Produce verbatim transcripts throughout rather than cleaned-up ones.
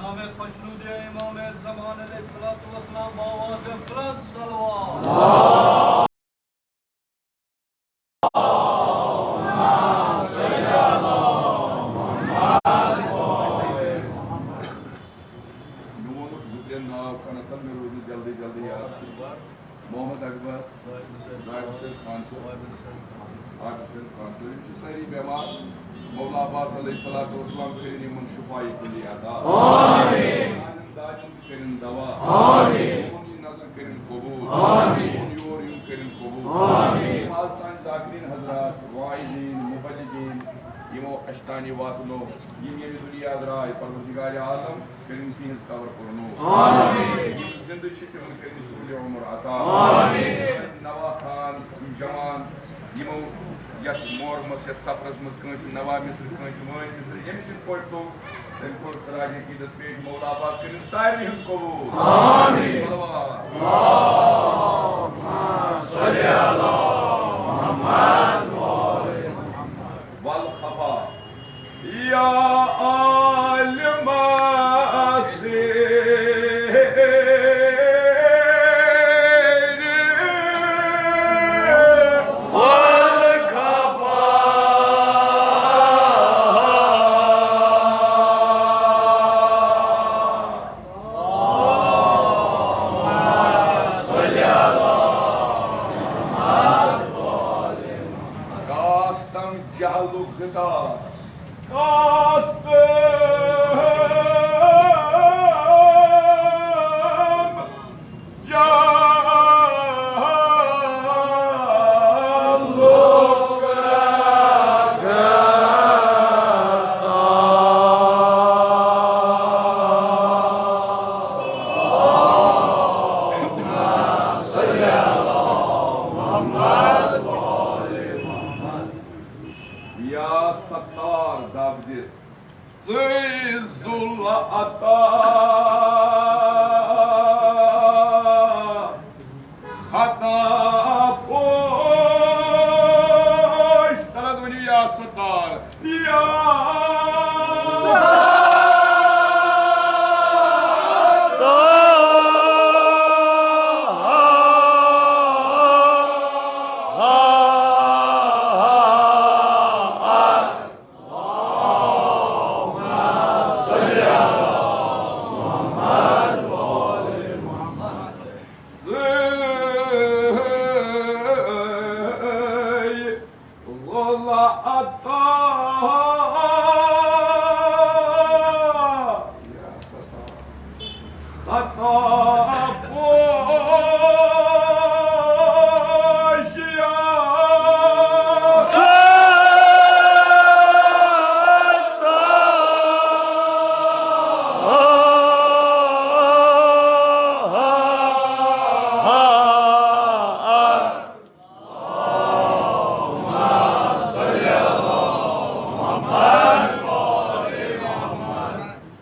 امام خوشنود امام زمان علیہ الصلوۃ والسلام باواز بلند صلوات۔ میون زٕ ترٛےٚ ناو کَنَس تَل، مےٚ روٗد نہٕ جلدی جلدی یاد۔ محمد اکبر، زاہد حسین خان صٲب، عابد حسین خان صٲب، یِم چھِ سٲری بٮ۪مار۔ مولا عباس علیہ الصلوۃ والسلام کٔرِن یِمَن شفاعی کُلی عطا۔ آمین۔ سانٮ۪ن دادٮ۪ن تہِ کٔرِن دوا۔ آمین۔ یِمَن یہِ نظر کٔرِن قبول۔ آمین۔ یِمَن یور یُن کٔرِن قبول۔ آمین۔ یِم آز تام ذاکرین حضرات، واعظین، مبلغین، یِمو اَسہِ تام یہِ واتنو، یِم ییٚمہِ دُنیا درٛاے، پروردگار عالم کٔرِن تِہِنٛز قبر پُرنور۔ آمین۔ یِم زِندٕ چھِ، تِمَن کٔرِن طول عمر عطا۔ آمین۔ نوا خان، یِم جوان، یِمو یَتھ محرمَس، یَتھ سفرَس منٛز کٲنٛسہِ نوا مِصر، کٲنٛسہِ وٲنۍ مِصر، ییٚمِس یِتھ پٲٹھۍ توٚگ، تٔمۍ کوٚر خراج عقیدت پیش۔ مولا پاک کٔرِن سارنٕے ہُنٛد قبول۔ آمین۔ صلوات۔ اللہم صل علی محمد و آل محمد۔ والخفا۔ یا عالم السر والخفا۔ کاستم جہلُک غطا، کاستم جہلُک غطا۔ یا ستار دب دِتھ، ژٕے ذوالعطا خطا پوش۔ تَلہٕ حظ ؤنِو یا ستار، یا ستار۔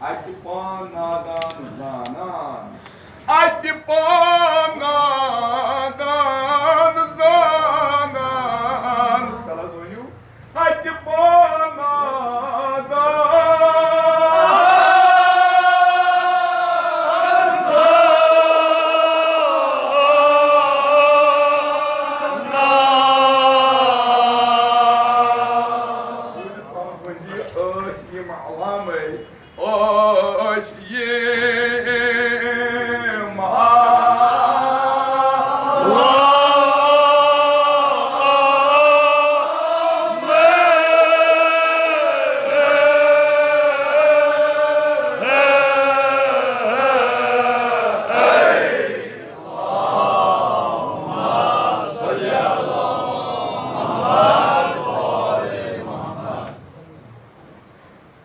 اَتہِ پان نادان زانان۔ اَتہِ پان نادان زانان۔ تَلہٕ حظ ؤنِو۔ اَتہِ پان نادان زانان۔ ٲسۍ یِم علامے، ٲسۍ یِم علامے۔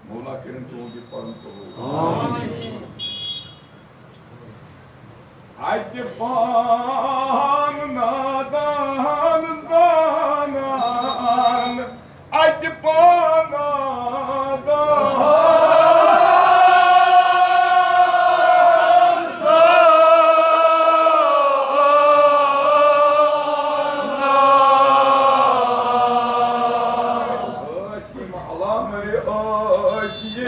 مولا کٔرِن تُہُنٛد یہِ پَرُن قبوٗل۔ آمین۔ اَتہِ پان نادان زانان، اَتہِ پان نادان زانان۔ ٲسۍ یِم علامے، ٲسۍ یِم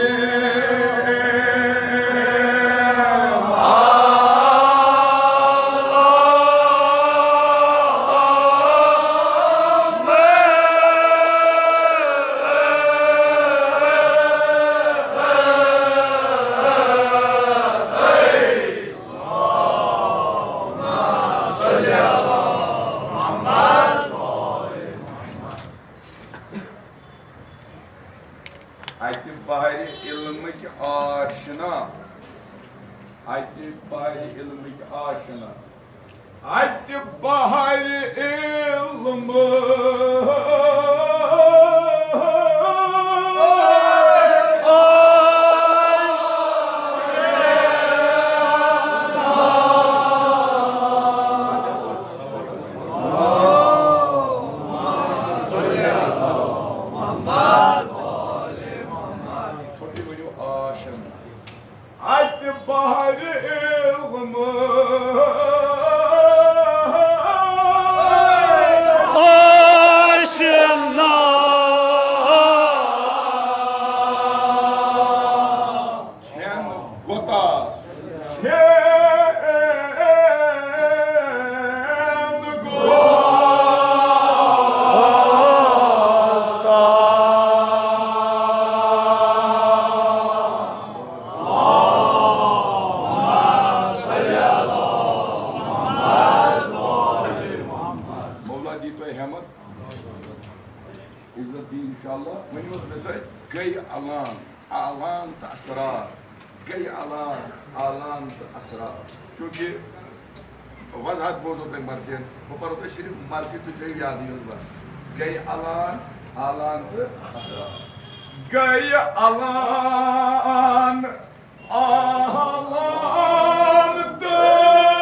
آشنا، اتہِ بہارِ علمٕچ آشنا، اتہِ بہارِ علم۔ اتہِ بہارِ علم۔ آشنا۔ کھٮ۪ن کوتاہ؟ کھٮ۪ن کوتاہ؟ مولا دی تو ہمت، عزت دی انشاءاللہ۔ ونیو مےٚ سۭتۍ گٔے اعلان، اعلان تہٕ اسرار۔ گٔے اعلان، اعلان تہٕ اسرار۔ چونکہ وضاحت بوزو تۄہہِ مرثی ہٕنٛز۔ بہٕ پرو تۄہہِ صرف مرثی، تُہۍ تھٲیِو یادٕے یوت بس۔ گٔے اعلان، اعلان تہٕ اسرار۔ گٔے اعلان، اعلان تہٕ اسرار۔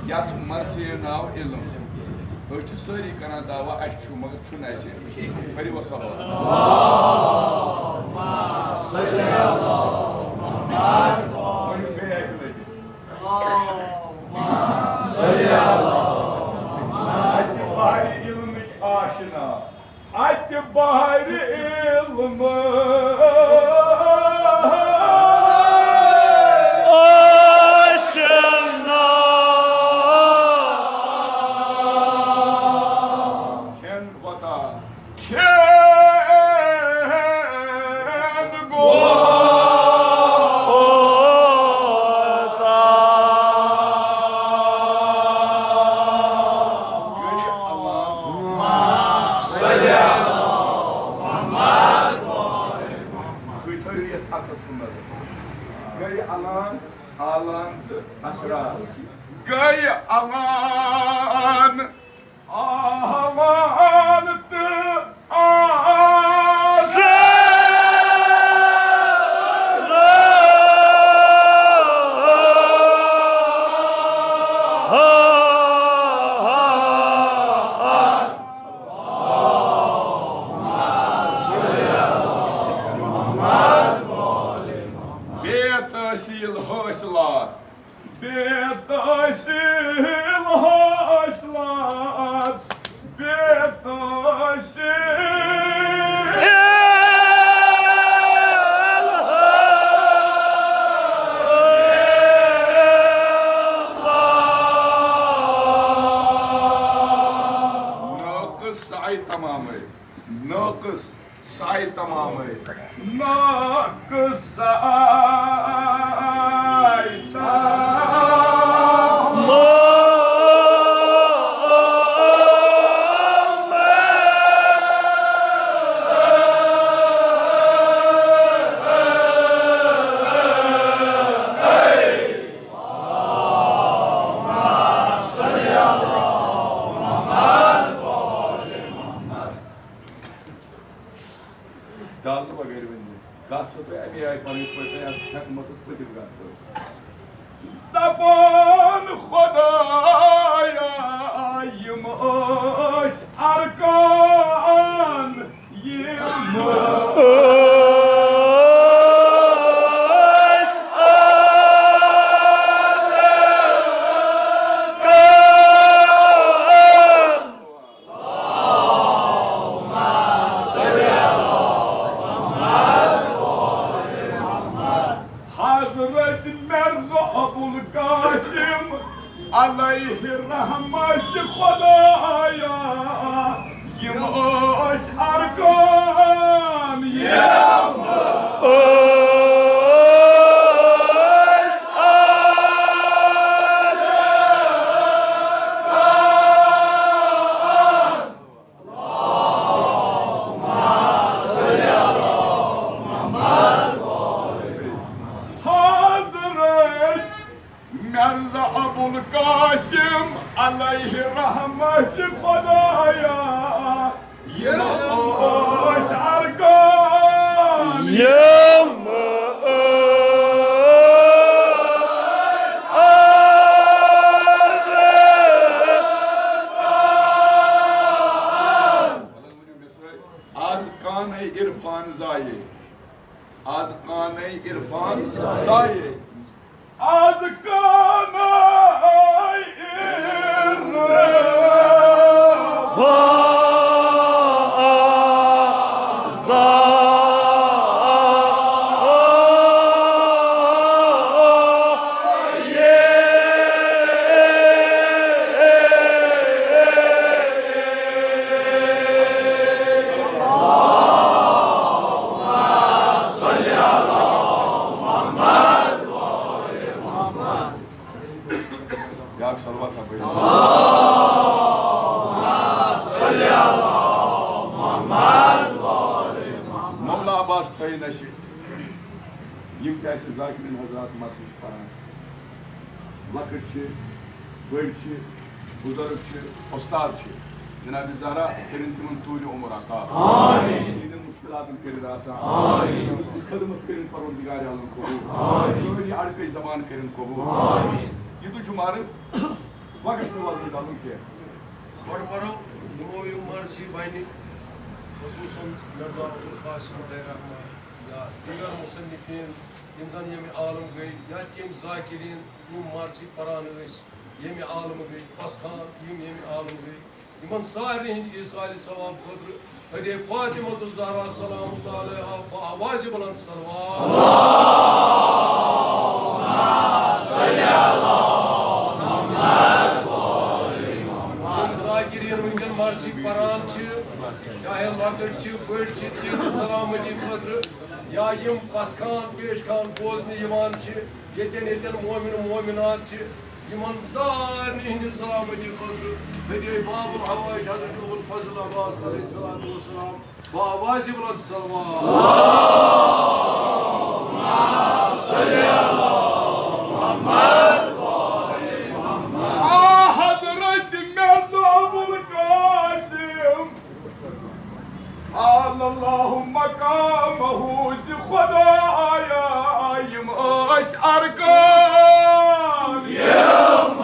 یتھ مرثی ناو علم۔ أسۍ چھِ سٲری کران دعویٰ، اَسہِ چھُ، مگر چھُنہٕ اَسہِ۔ پٔرِو وۄنۍ صلوات۔ پٔرِو بیٚیہِ اَکہِ لَٹہِ۔ اتہِ بہارِ علمٕچ آشنا، اتہِ بہارِ علم۔ آشنا۔ کھٮ۪ن کوتاہ؟ کھٮ۪ن کوتاہ؟ گٔے اعلان۔ تُہۍ تھٲیِو یَتھ اَتھَس کُن نظر۔ گٔے اعلان، اعلان تہٕ اسرار۔ گٔے اعلان، اعلان تہٕ اسرار۔ بے تحصیل حٲصلات، بے تحصیل حٲصلات، بے تحصیل۔ ناقص سعی تمامے، ناقص سعی تمامے، ناقص سعی تمامے۔ ڈالنہٕ بغٲر ؤنِو۔ کَتھ چھو تۄہہِ اَمے آیہِ پَنٕنۍ پٲٹھۍ اَتھ حکمتَس پٔتِم کَتھ کٔر؟ دَپان خۄدایا، یِم ٲسۍ ارکان، یِم ٲسۍ ارکان۔ حضرت مرزا ابوالقاسم علیہ رحمت خدایا، یِم ٲسۍ ارکان۔ یِم از کانَے عرفان زایے، از کانَے عرفان زایے، از کانَے عرفان زایے۔ بیاکھ صلوات ہا پٔرِو۔ مولا عباس تھٲیِن اَسہِ، یِم تہِ اَسہِ ذاکرین حضرات مرثی چھِ پران، لۄکٕٹۍ چھِ، بٔڑۍ چھِ، بُزرٕگ چھِ، اُستاد چھِ، جناب زہرا کٔرِن تِمن طوٗلِ عمر عطا۔ آمین۔ تِہنٛدٮ۪ن مُشکِلاتن کٔرِن آسان۔ آمین۔ تِہنٛز خدمت کٔرِن پروردگار عالم قبوٗل۔ آمین۔ سٲری اڑکے زبان کٔرِن قبوٗل۔ آمین۔ یہِ تُہۍ چھِو مارٕنۍ، وۄنۍ گژھِ نہٕ وۄزُم ڈَلُن کینٛہہ۔ گۄڈٕ پَرو یِمو یِم مرثی بَنہِ، خصوٗصاً مرزا عبدالقاسم الرحمان یا دیگر مصنفین، یِم زَن ییٚمہِ عالم گٔے، یا تِم ذاکرین، یِم مرثی پَران ٲسۍ، ییٚمہِ عالمہٕ گٔے پَسخان، یِم ییٚمہِ عالمہٕ گٔے، یِمن سارنٕے ہٕنٛدِ ایصالِ ثواب خٲطرٕ ہدے فاطمہ الزہرا سلام اللہ علیہا بآوازِ بلند صلوات۔ یِم ذاکرین وٕنکیٚن مرثی پران چھِ، چاہے لۄکٕٹۍ چھِ، بٔڑۍ چھِ، تِہنٛدِ سلامتی خٲطرٕ، یا یِم پسخان پیش خان بوزنہٕ یِوان چھِ، ییٚتٮ۪ن ییٚتٮ۪ن مومن مومنات چھِ، یِمن سارنٕے ہٕنٛدِ سلامتی خٲطرٕ ہدے باب الحوائج حضرت ابو الفضل عباس علیہ الصلوۃ والسلام بآوازِ بلند صلوات۔ آ حضرت مرزا ابوالقاسم، عالی اللہ مقامہ، زِ خدایا، یِم ٲسۍ ارکان۔ یِم ٲسۍ ارکان۔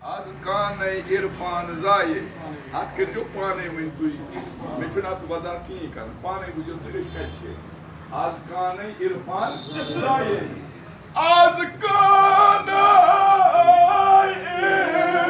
از کانَے عرفان زایے۔ اَتھ کٔرۍزیو پانَے وۄنۍ تُہۍ۔ مےٚ چھُنہٕ اَتھ وضاحت کِہیٖنۍ کَرُن۔ پانَے بوٗزِو تُہۍ، أسۍ کَتہِ چھِ۔ از کانَے عرفان زایے۔ از کانَے عرفان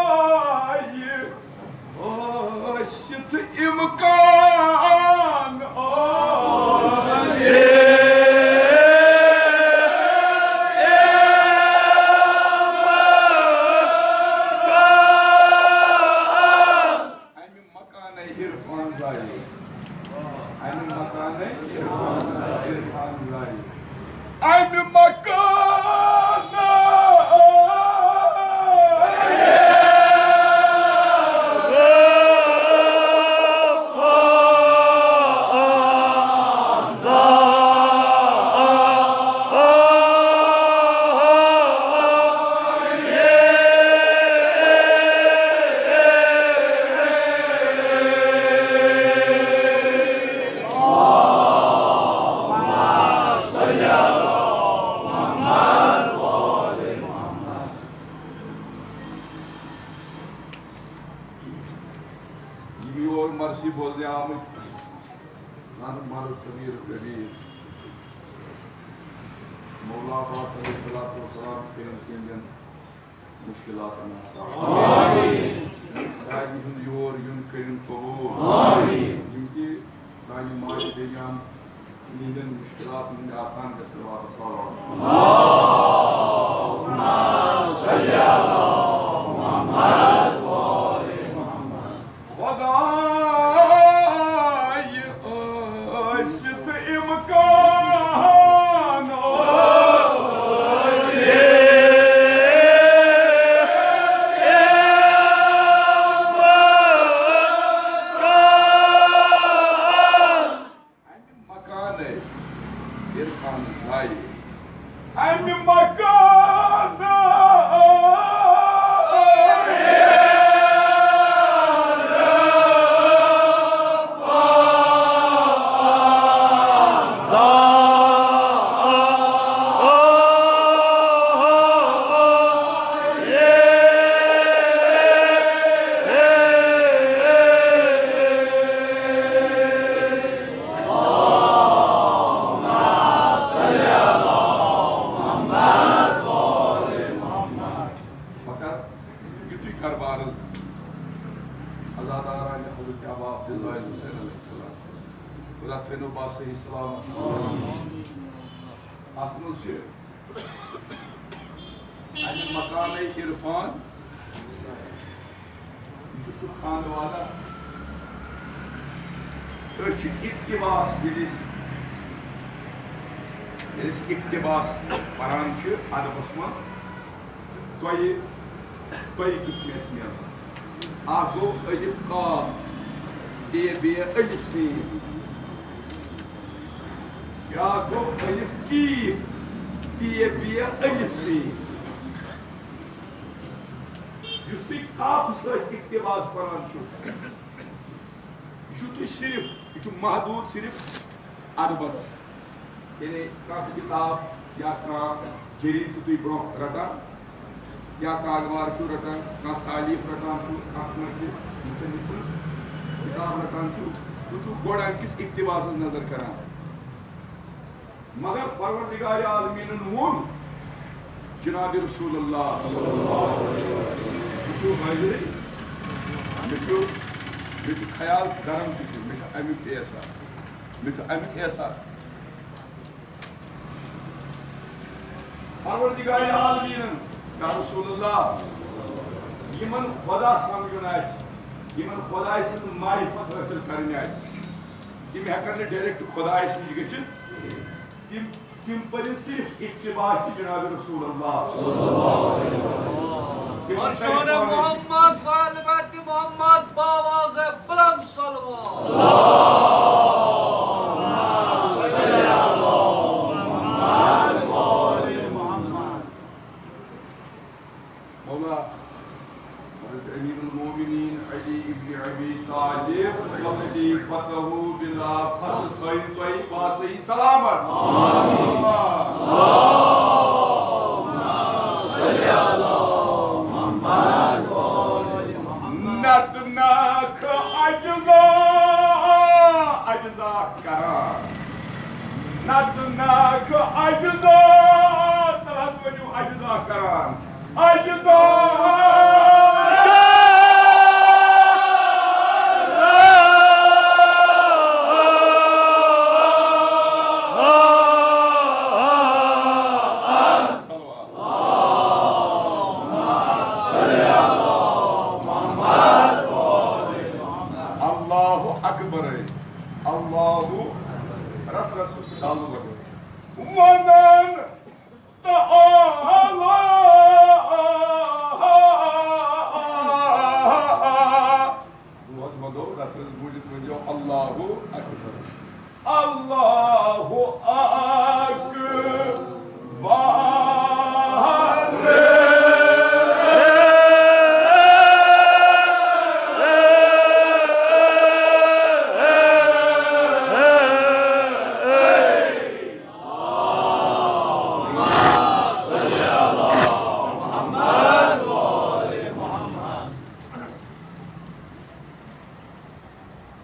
خدایہِ ٲسِتھ اِمکان آسہِ۔ اَمہِ مکانَے عرفان زایہِ۔ اَمہِ مکانَے عرفان زایہِ۔ اَمہِ مکانَے یِم یور مرثی بوزنہِ آمٕتۍ، زَن مرد صغیر کبیر، مولا پاک علیہ الصلوۃ والسلام کٔرِن تِہنٛدٮ۪ن مُشکِلاتَن آسان۔ آمین۔ سارنٕے ہُنٛد یور یُن کٔرِن قبوٗل۔ آمین۔ یِم تہِ سانہِ ماجہِ بیٚنہِ یِہنٛدٮ۪ن مُشکِلاتن ہُنٛد آسان گژھن وارٕ سان۔ خۄداے ٲسِتھ اِمکان ٲسِتھ۔ امہِ مکانہٕ عرفان زایہِ۔ امہِ مکانہٕ مگر یُتُے کاربار حظ، عزادارانہِ حضرت ابا عبداللہ حسین علیہ السلام۔ خدا تھٲینو با صحیح سلامت۔ اتھ منٛز چھِ امہِ مکانٕے عرفان، یہِ چھُ سُہ خانہٕ والا۔ أسۍ چھِ اقتباس، ییٚلہِ أسۍ، ییٚلہِ أسۍ اقتباس پران چھِ ادبس منٛز، تۄہہِ، تۄہہِ قٕسمت میلان۔ اکھ گوٚو الف قاف، تے بیٚیہِ الف سین۔ بیٛاکھ گوٚو الف کیف، تے بیٚیہِ الف سین۔ یُس تُہۍ قافہٕ سۭتۍ اقتباس پران چھِو، یہِ چھُو تُہۍ صرف، یہِ چھُ محدوٗد صرف ادبس۔ یعنی کانٛہہ کِتاب یا کانٛہہ جریٖدٕ چھُو تُہۍ برٛونٛہہ رٹان، یا کاغوار چھُو رٹان، کانٛہہ تالیٖف رٹان چھُو، کانٛہہ کٲنٛسہِ مُصنِف سٕنٛز کِتاب رٹان چھُو، تُہۍ چھُو گۄڈٕ اَمہِ کِس اقتباسس نظر کران۔ مگر پروردگار عالمیٖنن ووٚن جناب رسول اللہ، وٕچھِو حٲضِریٖن، مےٚ چھُ، مےٚ چھُ خیال گرم تہِ چھُ، مےٚ چھُ اَمیُک احساس، مےٚ چھُ اَمیُک احساس۔ پروردگار عالمیٖنن، یا رسول اللہ، یِمن خدا سمجھُن آسہِ، یِمن خداے سٕنٛز معرفت حٲصِل کرٕنۍ آسہِ، تِم ہٮ۪کن نہٕ ڈائریکٹ خدایس نِش گٔژھِتھ۔ تِم، تِم پٔرِن صرف اقتباس جناب رسول اللہ۔ تِمن پرشان پرِ محمد و آل بیت محمد باواز بلند صلوات۔ مولا حضرت امیر المومنین علی ابن ابی طالب و خلیفتہ بلا فصل، تۄہہِ، تۄہہِ باسے سلامت۔ آمین۔ نتہٕ ناکھ اجزا، اجزا کران۔ نتہٕ ناکھ اجزا، تلہٕ حظ ؤنِو اجزا کران۔ اجزا۔ اللہ اکبر۔ اللہ، رس رس۔ ونان تعالیٰ۔ دود مہ گوٚو، رژھ رژھ بوٗزِتھ ؤنۍزیو اللہ اکبر۔ اللہ اکبر۔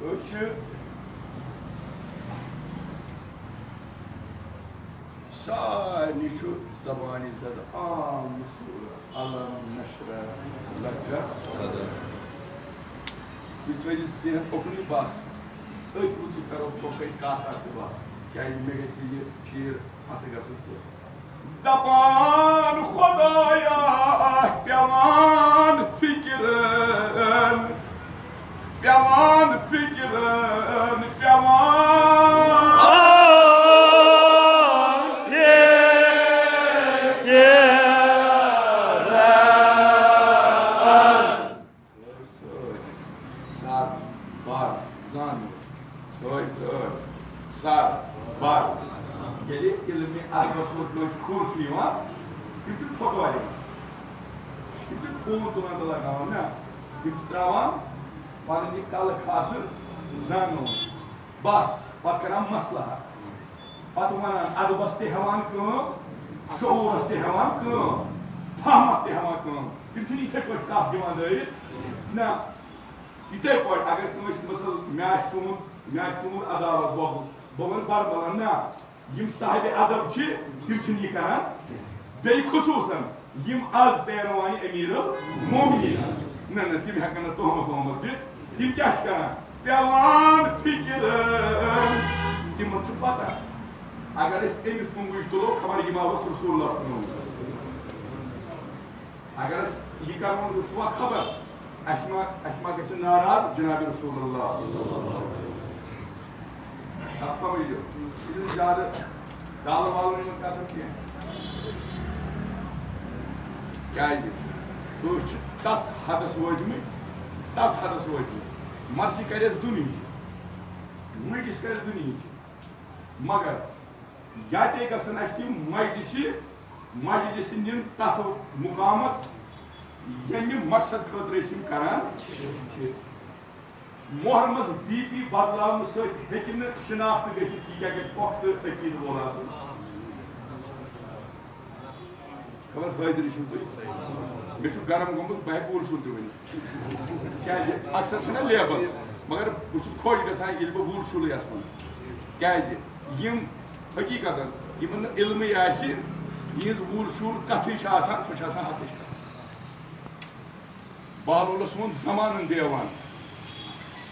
أسۍ چھِ سارنٕے چھُ زبانہِ زد عام مشہوٗر الم نشرح لک صدرک۔ یہِ تھٲیِو ذہن اُکنُے بس، أتھۍ مُتعلِق کرو برٛونٛہہ کَنہِ کَتھ اَکھ زٕ باتھ۔ کیٛازِ مےٚ گژھِ یہِ شیٖر اَتھٕ گژھُن تہِ۔ دَپان خۄدایا، پٮ۪وان فِکرَن، پٮ۪وان فِکرَن، پٮ۪وان سر بر زانُن۔ سٲرۍ سٲرۍ سر بر۔ ییٚلہِ علمِ ادبس منٛز کٲنٛسہِ کھُر چھُ یِوان، تِم چھِ پھۄکہٕ وَرِ یِوان۔ تِم چھِ خوٗن تُلان تہٕ لگاوان نا۔ تِم چھِ ترٛاوان پنٕنۍ یہِ کلہٕ کھاسُن زانُن۔ بس، پتہٕ کران مصلحت۔ پتہٕ ونان ادبس تہِ ہٮ۪وان کٲم، شعوٗرس تہِ ہٮ۪وان کٲم، فہمس تہِ ہٮ۪وان کٲم۔ تِم چھِنہٕ یِتھے پٲٹھۍ کتھ دِوان دٲرِتھ۔ نہ، یِتھے پٲٹھۍ اگر کٲنٛسہِ مثلاً مےٚ آسہِ تُہُنٛد، مےٚ آسہِ تُہُنٛد عداوت، بہٕ، بہٕ ونہٕ بربلن، نہ، یِم صاحب ادب چھِ، تِم چھِنہٕ یہِ کران۔ بیٚیہِ خصوٗصاً یِم از پیروان امیر المومنین، نہ، نہ، تِم ہٮ۪کن نہٕ تہمت وہمت دِتھ۔ تِم کیٛاہ چھِ کران؟ پٮ۪وان فِکرِ۔ تِمن چھُ پتہ، اگر أسۍ أمِس کُن وٕچھ تُلو، خبر یہِ ما اوس رسول اللہ سُنٛد۔ اگر أسۍ یہِ کرون رسوا خبر، اَسہِ ما، اَسہِ ما گژھِ ناراض جناب رسول اللہ۔ اتھ سمجھو، یہِ چھُنہٕ زیادٕ دالہٕ والُن یِمن کتھن کینٛہہ۔ کیازِ؟ أسۍ چھِ تتھ حدس وٲتمٕتۍ، تتھ حدس وٲتمٕتۍ۔ مرضی کرٮ۪س دُنہِچ، مٔنٛڈِس کرٮ۪س دُنہِچ۔ مگر یاتے گژھن اَسہِ یِم مجلسہِ، مجلسہِ نِن تَتھ مُقامَس، ییٚمہِ مقصد خٲطرٕ أسۍ یِم کران چھِ۔ محرمس ڈی پی بدلاونہٕ سۭتۍ ہیٚکہِ نہٕ شناخت گٔژھِتھ، یہِ کیٛاہ گژھِ پۄختہٕ عقیٖدٕ وول آسُن۔ خبر حٲضِر چھِو تُہۍ۔ مےٚ چھُ گرم گوٚمُت، بہٕ ہٮ۪کہٕ وُل شُر تہِ ؤنِتھ۔ کیٛازِ؟ اکثر چھُنہ لیبل، مگر بہٕ چھُس خۄش گژھان، ییٚلہِ بہٕ وُل شُرٕے آسہٕ وَنان۔ کیٛازِ؟ یِم حقیٖقتاً یِمن نہٕ علمٕے آسہِ، یِہٕنٛز وُل شُر کَتھٕے چھِ آسان، سۄ چھِ آسان حقٕچ کَتھ۔ بہلولس ووٚن زمانن دیوان۔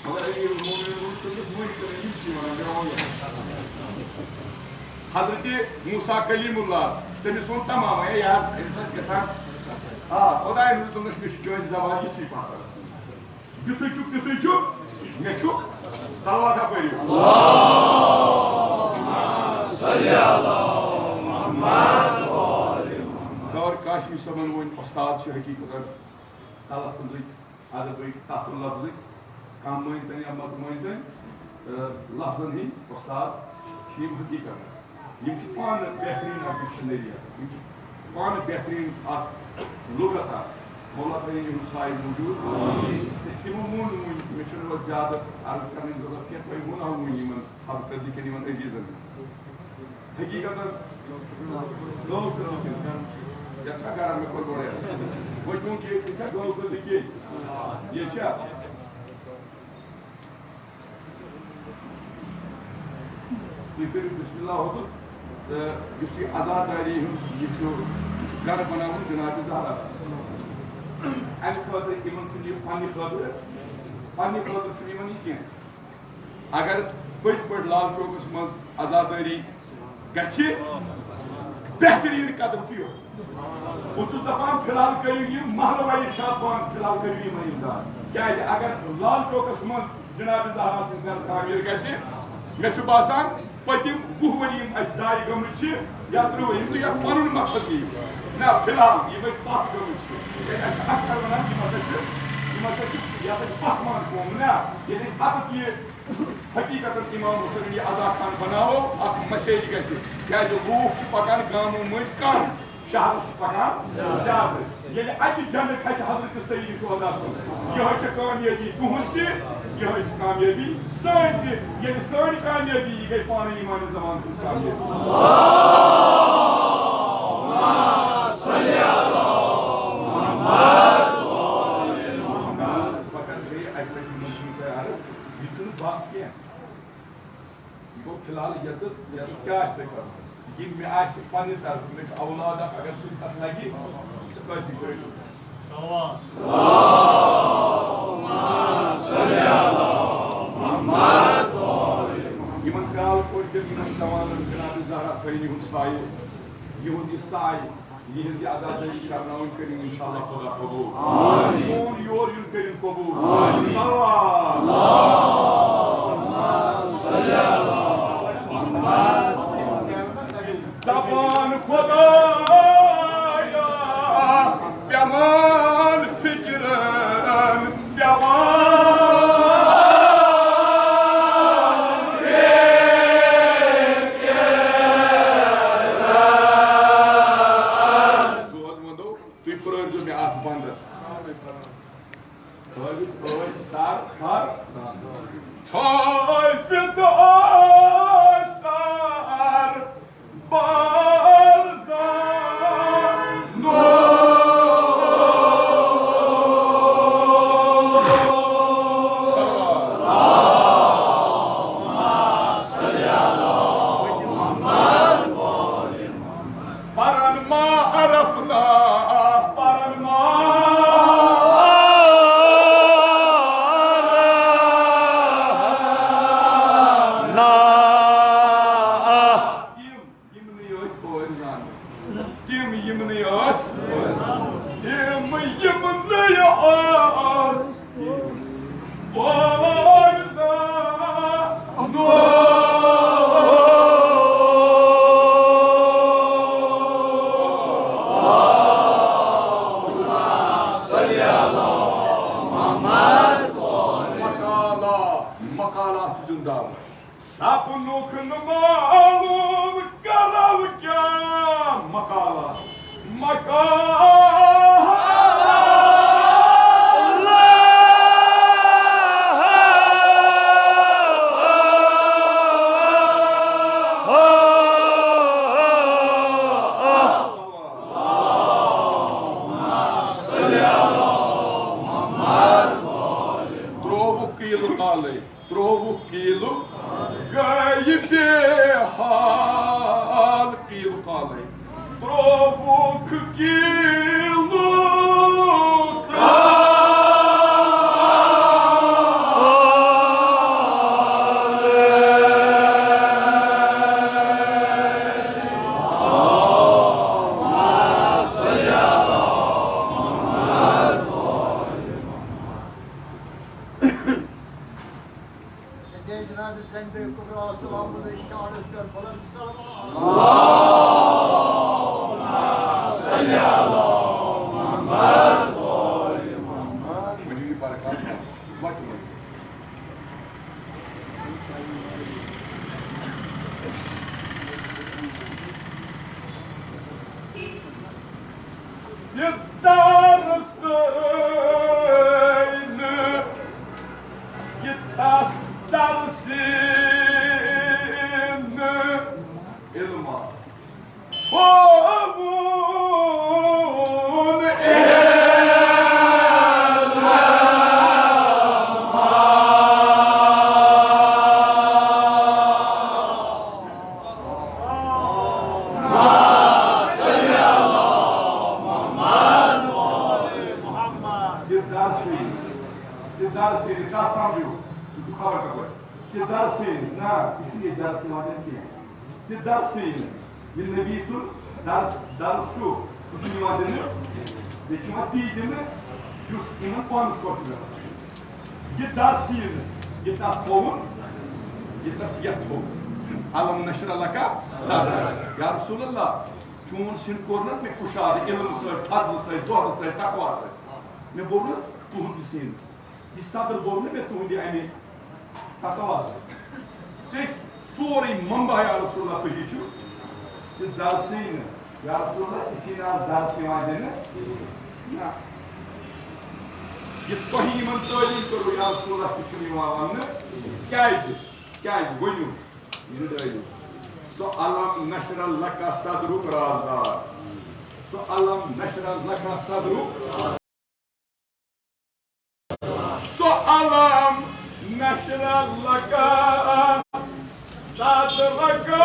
مگر امیر المومنین ووٚن تٔمِس وۄنۍ تہِ نہٕ، یِم چھِ وَنان مےٚ ووٚن۔ حضرت موسیٰ کلیم اللہ، تٔمِس ووٚن تمام، اے یار، أمِس آسہِ گژھان، آ، خۄداے ووٚن تٔمِس، مےٚ چھِ چٲنۍ زبان یِژھٕے پسنٛد۔ یِتھُے چھُ، تِتھُے چھُ، مےٚ چھُ۔ صلوات ہا پٔرِو۔ دور کاشمی صٲبن ووٚن، استاد چھِ حقیٖقتاً تلفظٕکۍ، ادبٕکۍ، تتھ لفظٕکۍ، کم مٲنۍ تن یا مت مٲنۍ تن، تہٕ لفظن ہٕنٛدۍ استاد چھِ یِم حقیٖقت۔ یِم چھِ پانہٕ بہتریٖن اکھ ڈکشنری اکھ، یِم چھِ پانہٕ بہتریٖن اکھ لغت اکھ۔ مولا تعالیٰ یِہُنٛد سایہِ موٗجوٗد۔ تہٕ تِمو ووٚن وُنہِ، مےٚ چھُنہٕ وۄنۍ زیادٕ عرض کرنٕچ ضروٗرت کینٛہہ، تۄہہِ ووٚنہو وُنہِ یِمن حضرت کٮ۪ن یِمن عزیٖزن۔ حقیٖقتاً گوٚو کٲم۔ یَتھ چھا گرم مےٚ کوٚر گۄڈٕ یَتھ؟ وۄنۍ چوٗنٛکہِ ییٚتہِ چھا گوٚو کٲم، یہِ کیٛاہ؟ ییٚتہِ چھا؟ تُہۍ کٔرِو بسم اللہ ہوٚتُن، تہٕ یُس یہِ عزاداری ہُنٛد یہِ چھُ، یہِ چھُ گرٕ بناوُن جناب زہرا۔ اَمہِ خٲطرٕ یِمن چھُنہٕ یہِ پننہِ خٲطرٕ، پننہِ خٲطرٕ چھُنہٕ یِمن یہِ کینٛہہ۔ اگر پٔزۍ پٲٹھۍ لال چوکس منٛز عزادٲری گژھِ، بہتریٖن قدم چھُ یِہوٚے۔ بہٕ چھُس دپان، فی الحال کٔرِو یِم محلہٕ وٲلۍ شاد پہن، فی الحال کٔرِو یِمن اِمداد۔ کیازِ اگر لال چوکس منٛز جناب زہرا سٕنٛز گرٕ تعمیٖر گژھِ، مےٚ چھُ باسان، پٔتِم وُہ ؤری یِم اَسہِ ضایع گٔمٕتۍ چھِ، یا ترٕٛہ ؤری، یِم تہِ یَتھ پَنُن مقصد دِیِو۔ نہ، فی الحال یِم أسۍ پَتھ گٔمٕتۍ چھِ۔ کیٛازِ اَسہِ چھِ اکثر وَنان، یِم ہسا چھِ، یِم ہسا چھِ، یہِ ہسا چھِ پَسمانٛدٕ قوم۔ نہ، ییٚلہِ أسۍ اَتَتھ یہِ حقیٖقتاً اِمام حُسین یہِ عزا خان بَناوو، اَکھ مسیج گژھِ۔ کیٛازِ لوٗکھ چھِ پَکان گامو مٔنٛزۍ کَم، شہرس چھِ پکان زیادٕ۔ ییٚلہِ اَتہِ جنگ کھسہِ حضرت سید شہدا سُنٛد، یِہوٚے چھِ کامیٲبی تُہٕنٛز تہِ، یِہوٚے چھِ کامیٲبی سٲنۍ تہِ۔ ییٚلہِ سٲنۍ کامیٲبی یہِ گٔے پانہٕ ایمان زمان سٕنٛز کامیٲبی۔ پتہٕ گٔے اَکہِ لَٹہِ یِمن ہُنٛد تیار، یہِ چھُنہٕ بس کینٛہہ۔ یہِ گوٚو فی الحال یَتَتھ، یَتَتھ کیٛاہ آسہِ تۄہہِ کَرُن؟ یہِ مےٚ آسہِ پنٛنہِ طرفہٕ، مےٚ چھُ اولاد اَکھ، اگر سُہ تَتھ لَگہِ، تہٕ کٲفی چھُ۔ یِمَن کرٛال پٲٹھۍ یِمن جوانن جناب زہرا فینی ہُنٛد سایہِ، یِہُنٛد یہِ سایہِ، یِہنٛز یہِ عزادٲری کرناوٕنۍ کٔرِن انشاءاللہ خدا قبول۔ آمین۔ سون یور یُن کٔرِن قبول۔ آمین۔ صلوات۔ دپان خدایا، پیمان فکرن، پیمان۔ دود وندو، تُہۍ پرٲرۍزیو مےٚ اَتھ بندس۔ تھٲوِتھ ٲسۍ سر تھر۔ تھٲوِتھ ٲسۍ سر بر زانو۔ پرن ما عرفنا، پرن ما عرفنا۔ تِم یِم نہٕ ٲسۍ پٲرۍ زانان، تِم یِم نہٕ ٲسۍ، تِم یِم نہٕ ٲسۍ۔ مقالہ، مقالہ دیُن دعوت۔ سپنُک نہٕ معلوم کرو کیٛاہ مقالہ، مقالہ۔ ترٛووُکھ کیلہٕ کالے۔ ترٛووُکھ کیلہٕ گٔیہِ بے حال، کیلہٕ کالے۔ ترٛووُکھ کیلہٕ کالے۔ جناب زنبے کبریٰ سلام علیہ شعرس پٮ۪ٹھ بلند سلام۔ یہِ درسٕے نہٕ، یہِ تس درسٕے نہٕ علما تھووُن علما۔ یہِ درسٕے، یہِ درسٕے، یہِ کتھ سمجھِو، یہِ چھُ خبر کپٲرۍ۔ یہِ درسٕے، نہ، یہِ چھُنہٕ یہِ درسٕے واتان کینٛہہ۔ یہِ درسٕے نہٕ۔ یہِ نبی سُنٛد درس، درس چھُ، یہِ چھُنہٕ یِوان دِنہٕ۔ یہِ چھُ یِوان تی دِنہٕ، یُس یِمن پانس پٮ۪ٹھ چھُ گژھان۔ یہِ درسٕے نہٕ، یہِ تَس تھوٚوُن، یہِ تَس یَتھ تھوٚوُن۔ الم نشرح لک صدرک۔ یا رسول اللہ، چون سیٖنہٕ کوٚر نہ مےٚ کُشادٕ علم سۭتۍ، فضلہٕ سۭتۍ، زہدٕ سۭتۍ، تقوا سۭتۍ۔ مےٚ بوٚر نہ تُہُنٛد سیٖنہٕ۔ یہِ صدر بوٚر نہ مےٚ تُہُنٛدِ اَمہِ تقوا سۭتۍ۔ ژےٚ سورُے منبع یا رسول اللہ تُہی چھِو۔ یہِ درسٕے نہٕ۔ یا رسول اللہ، یہِ چھِی نہٕ آز درس یِوان دِنہٕ۔ نہ۔ یہِ تۄہہِ یِمن تعلیٖم کٔرٕو یا رسول اللہ، تہِ چھُنہٕ یِوان وَننہٕ۔ کیٛازِ؟ کیٛازِ؟ ؤنِو۔ یہِ ڈٲلِو۔ سُہ الم نشرح لک صدرک رازدار۔ سُہ الم نشرح لک صدرک۔ سُہ الم نشرح لک صدرک۔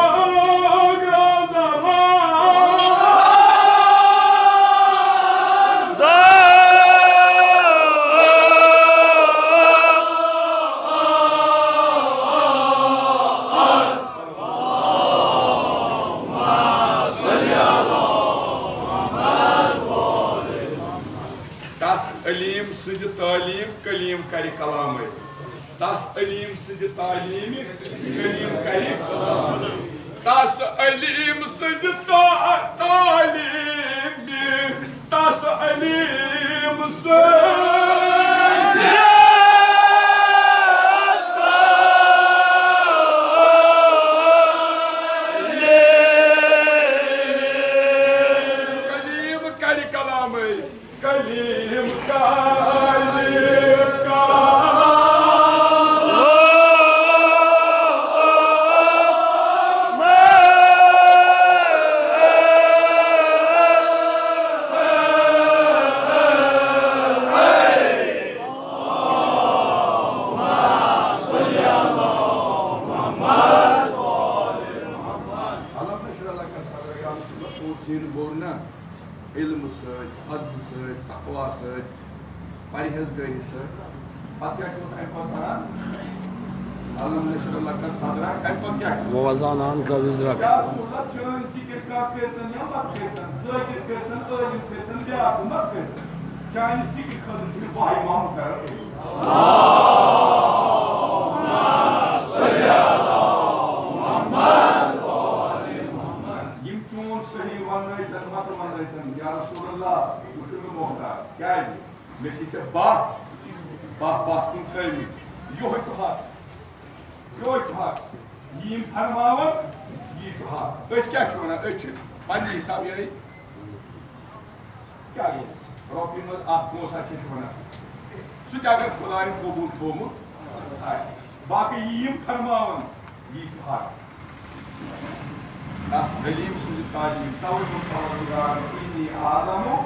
کلیم کرِ کلامے۔ تس علیم سٕنٛدِ تعلیمہِ کلیم کرِ۔ تس علیم سٕنٛدِ تا-، تعلیمہِ، تس علیم سٕنٛدِ تعلیمہِ کلیم کرِ کلامے۔ کلیم کلیم کلام۔ علم نشر لکن سر یان سنت اور سین بورنا۔ علم سۭتۍ، فضل سۭتۍ، تقوا سۭتۍ، پرہیزگٲری سۭتۍ۔ پتہٕ کیٛاہ چھُ اَمہِ پتہٕ وَنان؟ الم نشرح لک صدرک۔ اَمہِ پتہٕ کیٛاہ چھُ؟ ووضعنا عنک وزرک۔ یا رسول اللہ، چٲنۍ ذِکِر کانٛہہ کٔرۍتن یا مت کٔرۍتن، ذٲکِر کٔرۍتن، عٲلِم کٔرۍتن، بیٛاکھ مت کٔرۍتن۔ چانہِ ذِکرِ خٲطرٕ چھُ یہِ وحی ما مقرر کٔرمٕژ۔ یِم چون صحیح وننٲوتن، مت وننٲوتن، یا رسول اللہ، بہٕ چھُس نہٕ محتاج۔ کیٛازِ؟ مےٚ چھِ ژےٚ باہ، باہ، باہ تِم تھٲومٕتۍ۔ یِہوٚے چھُ حق۔ یِہوٚے چھُ حق۔ یہِ یِم فرماوَن، یی چھُ حق۔ أسۍ کیٛاہ چھِ وَنان؟ أسۍ چھِ پنٛنہِ حساب یِہوٚے کیٛاہ گوٚو؟ رۄپیہِ منٛز اَکھ پونٛسہٕ چھِ أسۍ وَنان۔ سُہ تہِ اگر خۄدایَن قبوٗل تھوٚومُت آسہِ۔ باقٕے یہِ یِم فرماوَن، یی چھُ حق۔ تس حلیم سٕنٛزِ تعلیٖم، توے ووٚن پروردگارن، "انی اعلم ما لا تعلمون۔"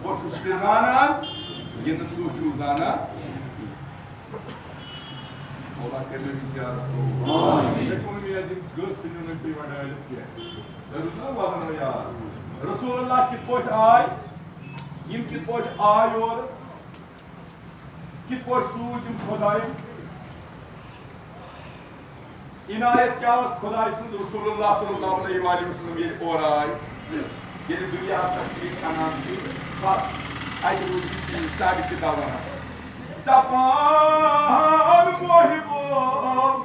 بہٕ چھُس تہِ زانان، یہِ نہٕ تُہۍ چھِو زانان۔ مولا کٔرِو یہِ زیارت قبوٗل۔ آمیٖن۔ مےٚ چھُ وۄنۍ یہِ گٔژھ ژھٕنِو نہٕ تُہۍ وۄنۍ ڈٲلِتھ کینٛہہ۔ تۄہہِ روٗد نا وزن وۄنۍ یاد؟ رسول اللہ کِتھ پٲٹھۍ آے؟ یِم کِتھ پٲٹھۍ آے یورٕ؟ کِتھ پٲٹھۍ سوٗز یِم خۄدایَن؟ عنایت کیٛاہ ٲس خۄداے سٕنٛز؟ رسول اللہ صلی اللہ علیہ وآلہ وسلم ییٚلہِ اورٕ آے، ییٚلہِ دُنیاہَس پٮ۪ٹھ یہِ اَنان چھِ، بَس اَتہِ روٗد یہِ چیٖز ثابت کہِ دَپان، دَپان محبوب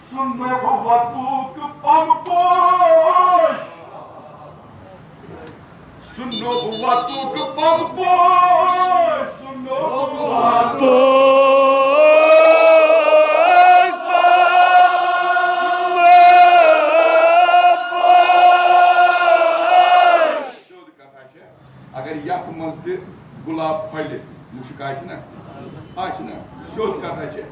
سُنٛد نبوتُک پَنہٕ پوش۔ سُہ نبوتُک پنپوش، سُہ نبوتُک پنپوش۔ سیوٚد کتھا چھےٚ، اگر یتھ منٛز تہِ گلاب پھۄلہِ، مُشک آسہِ نا؟ آسہِ نا؟ سیوٚد کتھا چھےٚ۔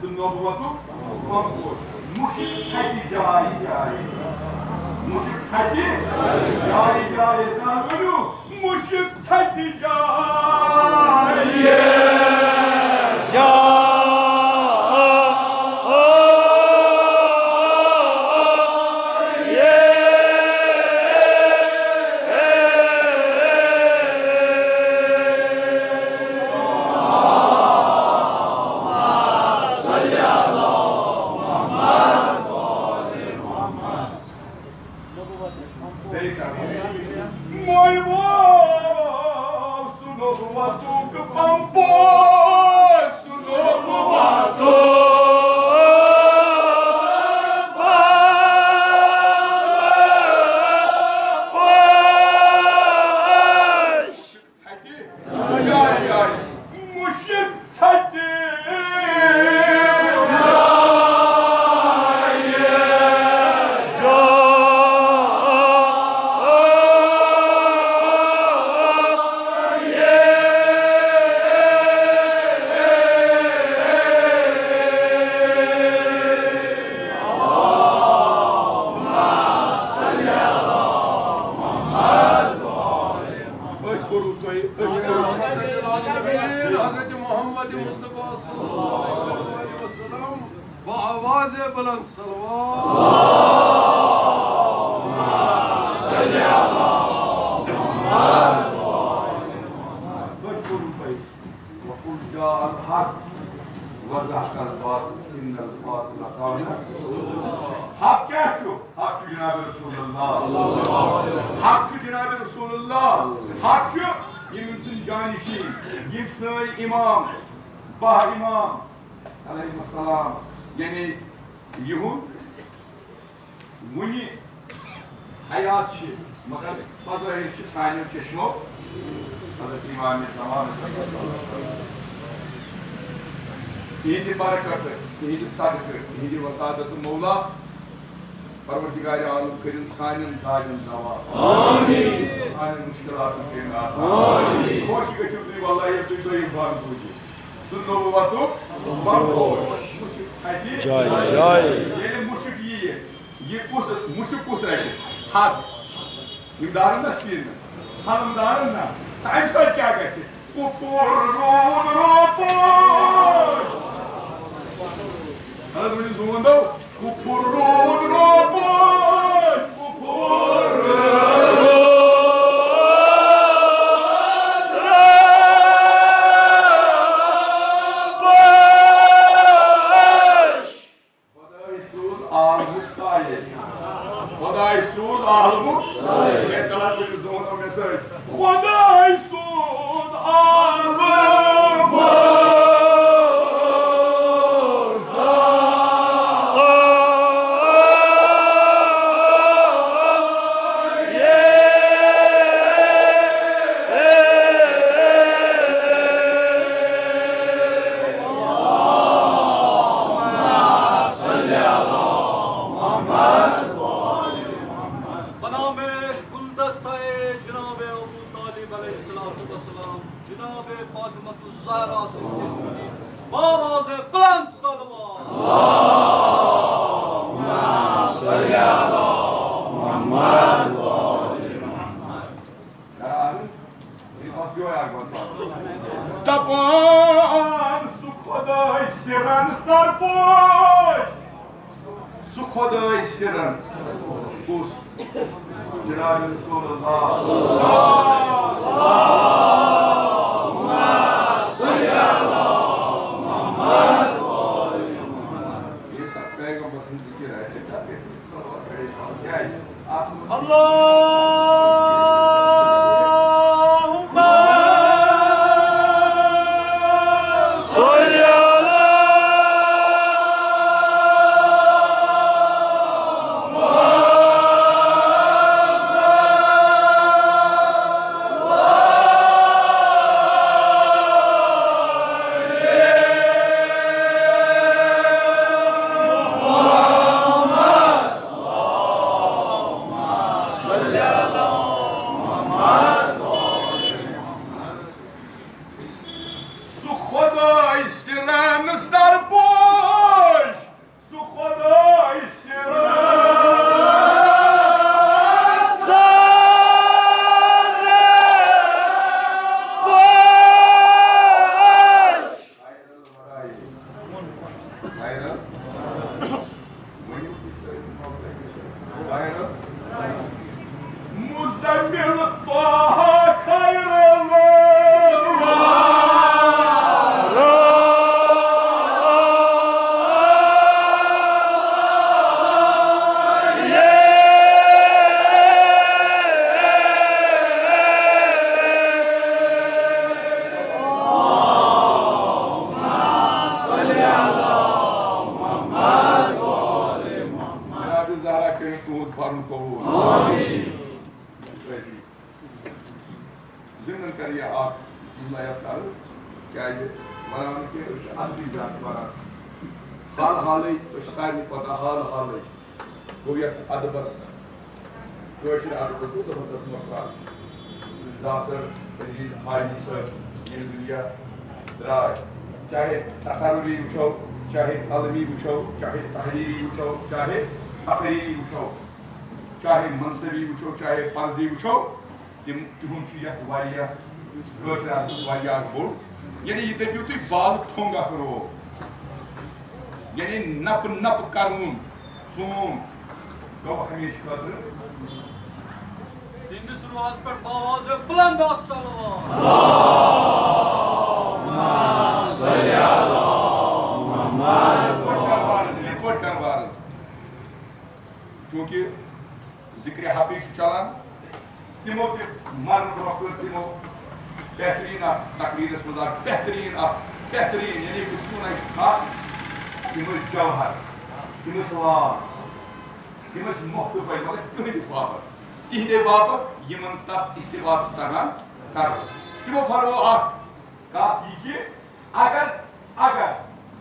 سُہ نبوتُک پنپوش۔ مُشک ژھٹہِ جایہِ جایہِ۔ مُشک ژھٹہِ جایہِ جایہِ۔ کر ؤنِو؟ مُشک ژھٹہِ جایہِ جایہِ۔ ژھٹہِ جایہِ جایہِ۔ مُشک ژھٹہِ جایہِ جایہِ۔ أتھۍ کوٚروٕ تۄہہِ، أتھۍ کوٚروٕ۔ رحمت للعالمین حضرت محمد مصطفیٰ صلی اللہ علیہ وسلم بآواز بلند صلوات۔ أتھۍ کوٚروٕ تۄہہِ۔ وقل جاء الحق وزهق الباطل ان الباطل كان۔ حق کیٛاہ چھُ؟ حق چھُ جناب رسول اللہ۔ حق چھُ جناب رسول اللہ۔ حق چھُ یِم أمۍ سٕنٛدۍ جانشین، یِم سٲنۍ امام، باہ امام علیہ السلام، یعنی یِہُنٛد وُنہِ حیات چھِ، مگر بظٲہِر چھِ سانیو چشمو حضرت امام زمان۔ یِہِنٛدِ برکتہٕ، یِہِنٛدِ صدقہٕ، یِہِنٛدِ وساطتہٕ مولا پروردگار عالم کٔرِن سانٮ۪ن دادٮ۪ن دوا۔ آمین۔ سانٮ۪ن مشکلاتن کٔرِن آسان۔ آمین۔ خۄش گٔژھِو تُہۍ واللہ ییٚلہِ تُہۍ دوٚیِم بار بوٗزِو۔ سُہ نبوتُک بنگوش۔ مُشک ژھٹہِ جایہِ جایہِ۔ ییٚلہِ مُشک یِیہِ، یہِ کُس مُشک کُس رَٹہِ؟ حد۔ یِم دارن نا سیٖنہٕ، حلم دارن نا۔ تَمہِ سۭتۍ کیٛاہ گژھِ؟ کُپھُر روٗد روپوش۔ اَہَن حظ، ؤنِو زوٗن دو۔ کُپھُر روٗد روپوش، کُپھُر روٗد روپوش۔ خۄداے سوٗز عالمُک سایہِ۔ خۄداے سوٗز عالمُک سایہِ۔ مےٚ تَلان تُہۍ زوٗنو مےٚ سۭتۍ۔ خۄداے سوٗز عالمُک سایہِ۔ بنام گلدستہ جناب ابو طالب علیہ الصلوۃ والسلام، جناب فاطمۃ الزہرا سید، بابا بلند صلوات۔ دپان سُہ خۄداے سِرن سرپوش، سُہ خۄداے سِرن کُس؟ جناب رسول اللہ۔ یہِ سا پیغمبر سٕنٛز ذِکِر آسہِ، تَتھ گژھِ نہٕ صلوات پَرٕنۍ کَم۔ کیٛازِ؟ اَتھ منٛز اللہم صل علی سُہ خۄداے سِرن سرپوش، سُہ خۄداے سِرن سرپوش۔ مزمل طه خیر الورى۔ جناب زہرا کٔرِو تُہُنٛد فرُن قبوٗل۔ آمین۔ ضِمنَن کَرٕ یہِ اَکھ جُملہ یَتھ عرض، کیٛازِ وَنان کہِ أسۍ چھِ اَدبی زیادٕ پَران۔ حال حالٕے، أسۍ چھِ سارنٕے پَتہ، حال حالٕے گوٚو یَتھ اَدبَس، کٲشِر اَدبَس گوٚو زَبردست نۄقصان۔ ڈاکٹر عزیز حاجی صٲب ییٚمہِ دُنیا درٛاے، چاہے تقرری وٕچھو، چاہے قلمی وٕچھو، چاہے تحریری وٕچھو، چاہے تقریری وٕچھو، چاہے منصبی وٕچھو، چاہے فرضی وٕچھو، تِم، تِہُنٛد چھُ یَتھ واریاہ، کٲشِر اَدبَس واریاہ اَکھ بوٚڑ، یعنی یہِ دٔپِو تُہۍ بالہٕ تھوٚنٛگ اَکھ روو، یعنی نَپہٕ نَپہٕ کَرُن ژوٗن گوٚو ہمیشہِ خٲطرٕ۔ تِہنٛدِس روحس پٮ۪ٹھ باواز بلند اکھ صلوات۔ یِتھ پٲٹھۍ کَرٕ بہٕ عرض، یِتھ پٲٹھۍ کَرٕ بہٕ عرض۔ چوٗنٛکہِ ذِکرِ حَقٕے چھُ چَلان، تِمو تہِ مرنہٕ برٛونٛہہ کٔر تِمو بہترین اکھ تقریرس منٛز اکھ بہترین اکھ بہترین، یعنی بہٕ چھُس وَنان، یہِ چھُ اکھ، تِم ٲسۍ جوہر، تِم ٲسۍ لال، تِم ٲسۍ مختلف، مگر تِہنٛدِ باپتھ، تِہنٛدے باپتھ یِمن تتھ استعمال چھُ تگان کرُن۔ تِمو فرموو اکھ کتھ یہِ کہِ اگر، اگر،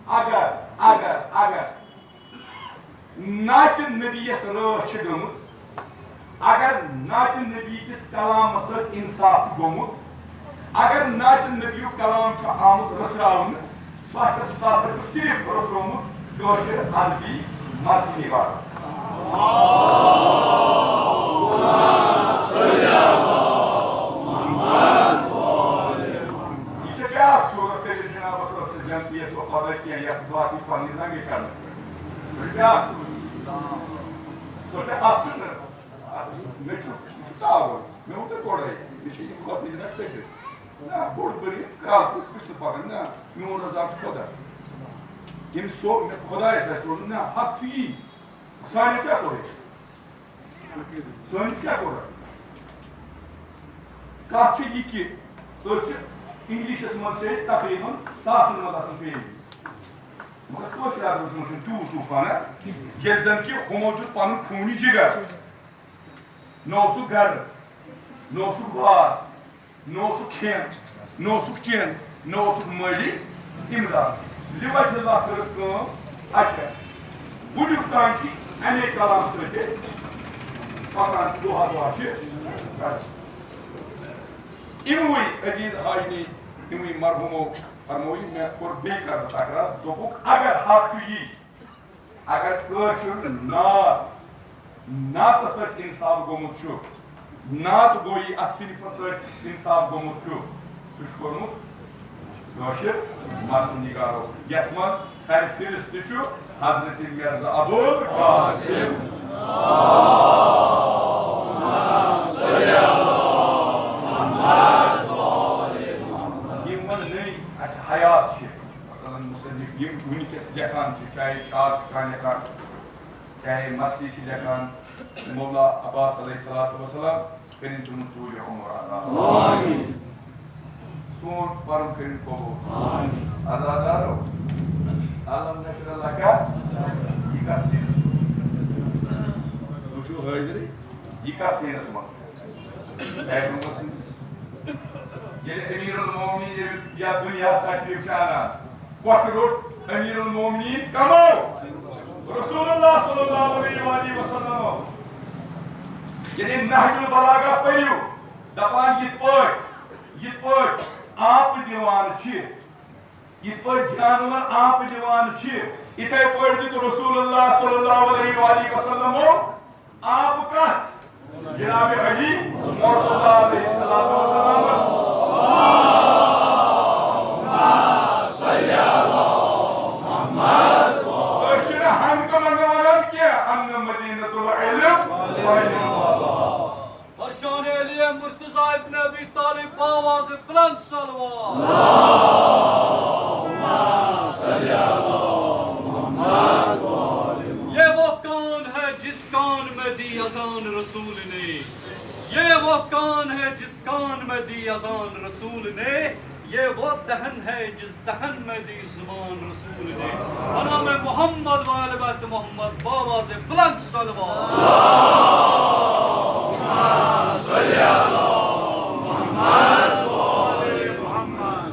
اگر، اگر، اگر ناتِ نبی یس رٲچھ چھِ گٔمٕژ، اگر ناتِ نبی کِس کلامس سۭتۍ انصاف چھُ گوٚمُت، اگر ناتِ نبی یُک کلام چھُ آمُت رٔژھراونہٕ، سُہ ہسا، سُہ ہسا چھُ صرف رٔژھرومُت کٲشِر ادبی مرثی نگار۔ یہِ چھےٚ بیٛاکھ صوٗرت، تیٚلہِ جنابس ٲس نہٕ جنتی یس وفادار کینٛہہ، یتھ باقٕے پنٕنۍ زنگے کرنہٕ خٲطرٕ۔ یہِ چھےٚ بیٛاکھ صوٗرت۔ سۄ چھےٚ اتھ چھُنہٕ، مےٚ چھُ، یہِ چھُ تاوُن۔ مےٚ ووٚن تۄہہِ گۄڈَے، مےٚ چھِ یہِ خۄد نِش نہ ژٔٹِتھ۔ نہ، بوٚڑ بٔرِتھ کرٛال کُٹھ، بہٕ چھُس نہٕ پَکان۔ نہ، میون رزاق چھُ خۄدا۔ ییٚمۍ سو-، مےٚ خۄدایَس آسہِ ووٚنمُت، نہ، حق چھُ یی۔ سانیو کیٛاہ کوٚر أسۍ؟ سٲنِس کیٛاہ کوٚر؟ کَتھ چھِ یہِ کہِ أسۍ چھِ، اِنگلِشَس منٛز چھِ أسۍ تقریٖباً ساسَن منٛز آسان پیٚیہِ۔ مگر کٲشِر ادبس منٛز چھُنہٕ تیوٗت طوٗفان، ہا؟ ییٚلہِ زن کہِ ہُمو دیُت پنُن خوٗنی جگر۔ نہ اوسُکھ گرٕ، نہ اوسُکھ بار، نہ اوسُکھ کھٮ۪ن، نہ اوسُکھ چٮ۪ن، نہ اوسُکھ مٲلی امداد۔ لِوَجہِ اللہ کٔرٕکھ کٲم۔ اچھا، وُنیُک تام چھِ اَمے کلام سۭتۍ أسۍ پکان، دۄہا دۄہا چھِ کران۔ یِموٕے عزیز حاجنی، یِموٕے مرحومو فرموو، مےٚ کوٚر بیٚیہِ کَرٕ بہٕ تکرار، دوٚپُکھ، اگر حق چھُ یی، اگر کٲشُر نعت، نعتَس سۭتۍ اِنصاف گوٚمُت چھُ، نعت گویی اَتھ صنفَس سۭتۍ اِنصاف گوٚمُت چھُ، سُہ چھُ کوٚرمُت کٲشِر مرثی نگارو، یَتھ منٛز سرفہرست چھُ حضرت مرزا ابوالقاسم۔ یِم وۄنۍ نٔے اَسہِ حیات چھِ، مثلاً مُصنِف یِم وٕنکیٚس لیکھان چھِ، چاہے شعر چھِ کانٛہہ لیکھان، چاہے مرثی چھِ لیکھان، مولا عباس علیہ الصلوۃ والسلام کٔرِن تِمن طوٗلِ عمر عطا۔ آمین۔ سون پرُن کٔرِن قبوٗل۔ آمین۔ عزادارو، الم نشرح لک، یہِ کتھ چھِ؟ تُہۍ چھِو حٲضرٕے؟ یہِ کتھ چھِ؟ اے رحمت۔ ییٚلہِ امیر المومنین ییٚلہِ یتھ دُنیاہس تشریف چھِ انان، کۄس روٚٹ امیر المومنین کمو؟ رسول اللہ صلی اللہ علیہ وآلہ وسلم۔ ییٚلہِ نہج البلاغہ پٔرِو، دپان یِتھ پٲٹھۍ، یِتھ پٲٹھۍ آپہٕ دِوان چھِ، یِتھ پٲٹھۍ جانور آپہٕ دِوان چھِ، یِتھے پٲٹھۍ دیُت رسول اللہ صلی اللہ علیہ وآلہ وسلمو آپ کس؟ جناب علی مرتضیٰ علیہ الصلوۃ والسلام۔ أسۍ چھِنہٕ ہنگتہٕ منٛگہٕ وَنان کینٛہہ، اَنہٕ مدینۃ العلم۔ فرشان علی مرتضیٰ ابن ابی طالب باواز بلند صلوات۔ یہ وہ کان ہے جس کان میں دی اذان رسول نے، یہ وہ کان ہے جس کان میں دی اذان رسول نے، یہ وہ دہن ہے جس دہن میں دی زبان رسول نے۔ بنام محمد و آل بیت محمد باواز بلند صلوات۔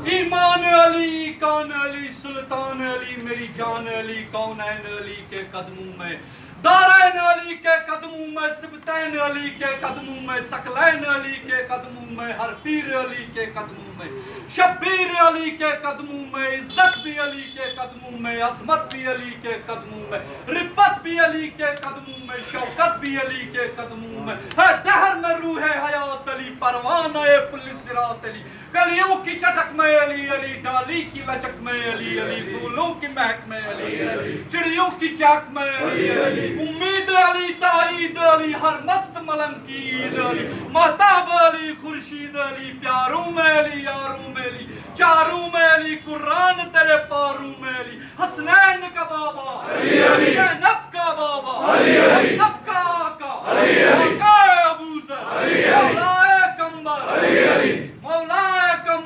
ایمان علی، کان علی، سلطان علی، میری جان علی، کونین علی کے قدموں میں، دارین علی کے قدموں میں، سبطین علی کے قدموں میں، ثقلین علی کے قدموں میں، ہر پیر علی کے قدموں میں، شبیر علی کے قدموں میں، عزت بھی علی کے قدموں میں، عظمت بھی علی کے قدموں میں، رفعت بھی علی کے قدموں میں، شوکت بھی علی کے قدموں میں، ہے دہر میں روح حیات علی، پروانہ پل صراط علی، کلیوں کی چٹک میں علی علی، ڈالی کی لچک میں علی علی، پھولوں کی مہک میں علی علی، چڑیوں کی چہک میں علی علی، امید علی، تائید علی، ہر مست ملنگ کی عید علی، مہتاب علی، خورشید علی، پیاروں میں علی، یاروں میں علی، چاروں میں علی، قرآن تیرے پاروں میں علی، حسنین کا بابا، علی علی۔ زینب کا بابا، علی علی۔ سب کا آقا، علی علی۔ آقا ابوذر، علی علی۔ مولا کمبر، علی علی۔ مولا کمبر۔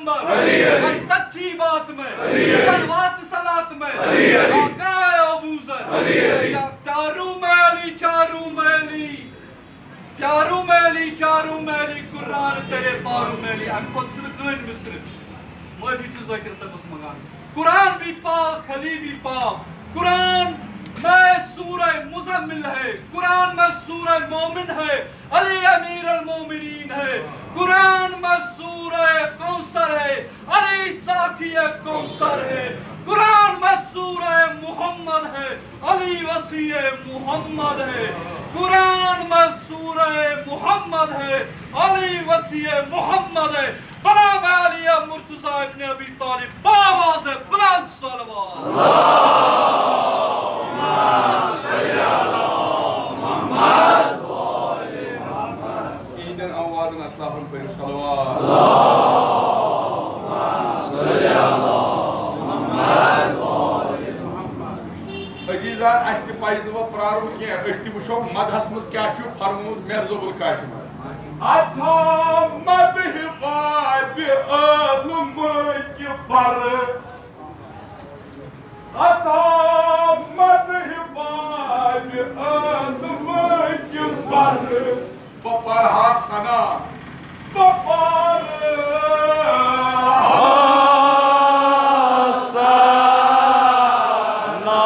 چاروں میلی، چاروں میلی، قرآن تیرے پاروں میلی۔ امہِ کھۄتہٕ چھُنہٕ کٕہٕنۍ مِصرٕ۔ معٲفی چھُس ذٲکِر صٲبَس منٛگان۔ قرآن بھی پاک، علی بھی پاک۔ قرآن میں سورہ مزمل ہے، قرآن میں سورہ مومن ہے، علی امیر المومنین ہے۔ قرآن میں سورہ کوثر ہے، علی ساقی کوثر ہے۔ قرآن میں سورہ محمد ہے، علی وصی محمد ہے۔ قرآن میں سورہ محمد ہے، علی وصی محمد ہے۔ بنا علی مرتضی ابن ابی طالب، باواز بلند صلوات۔ یِہِنٛدٮ۪ن آوازن اصلافن پٔرِو صلوات۔ عزیزان، اَسہِ تہِ پَزِ نہٕ وۄنۍ پرٛارُن کینٛہہ، أسۍ تہِ وٕچھو مدحس منٛز کیٛاہ چھُ فرمومُت محض ابوالقاسمن۔ عطا مدحِ بابِ عالمٕکۍ پر، عطا مدحِ بابِ عالمٕکۍ پر۔ بہٕ پرٕ ہا ثنا، بہٕ پرٕ ہا ثنا۔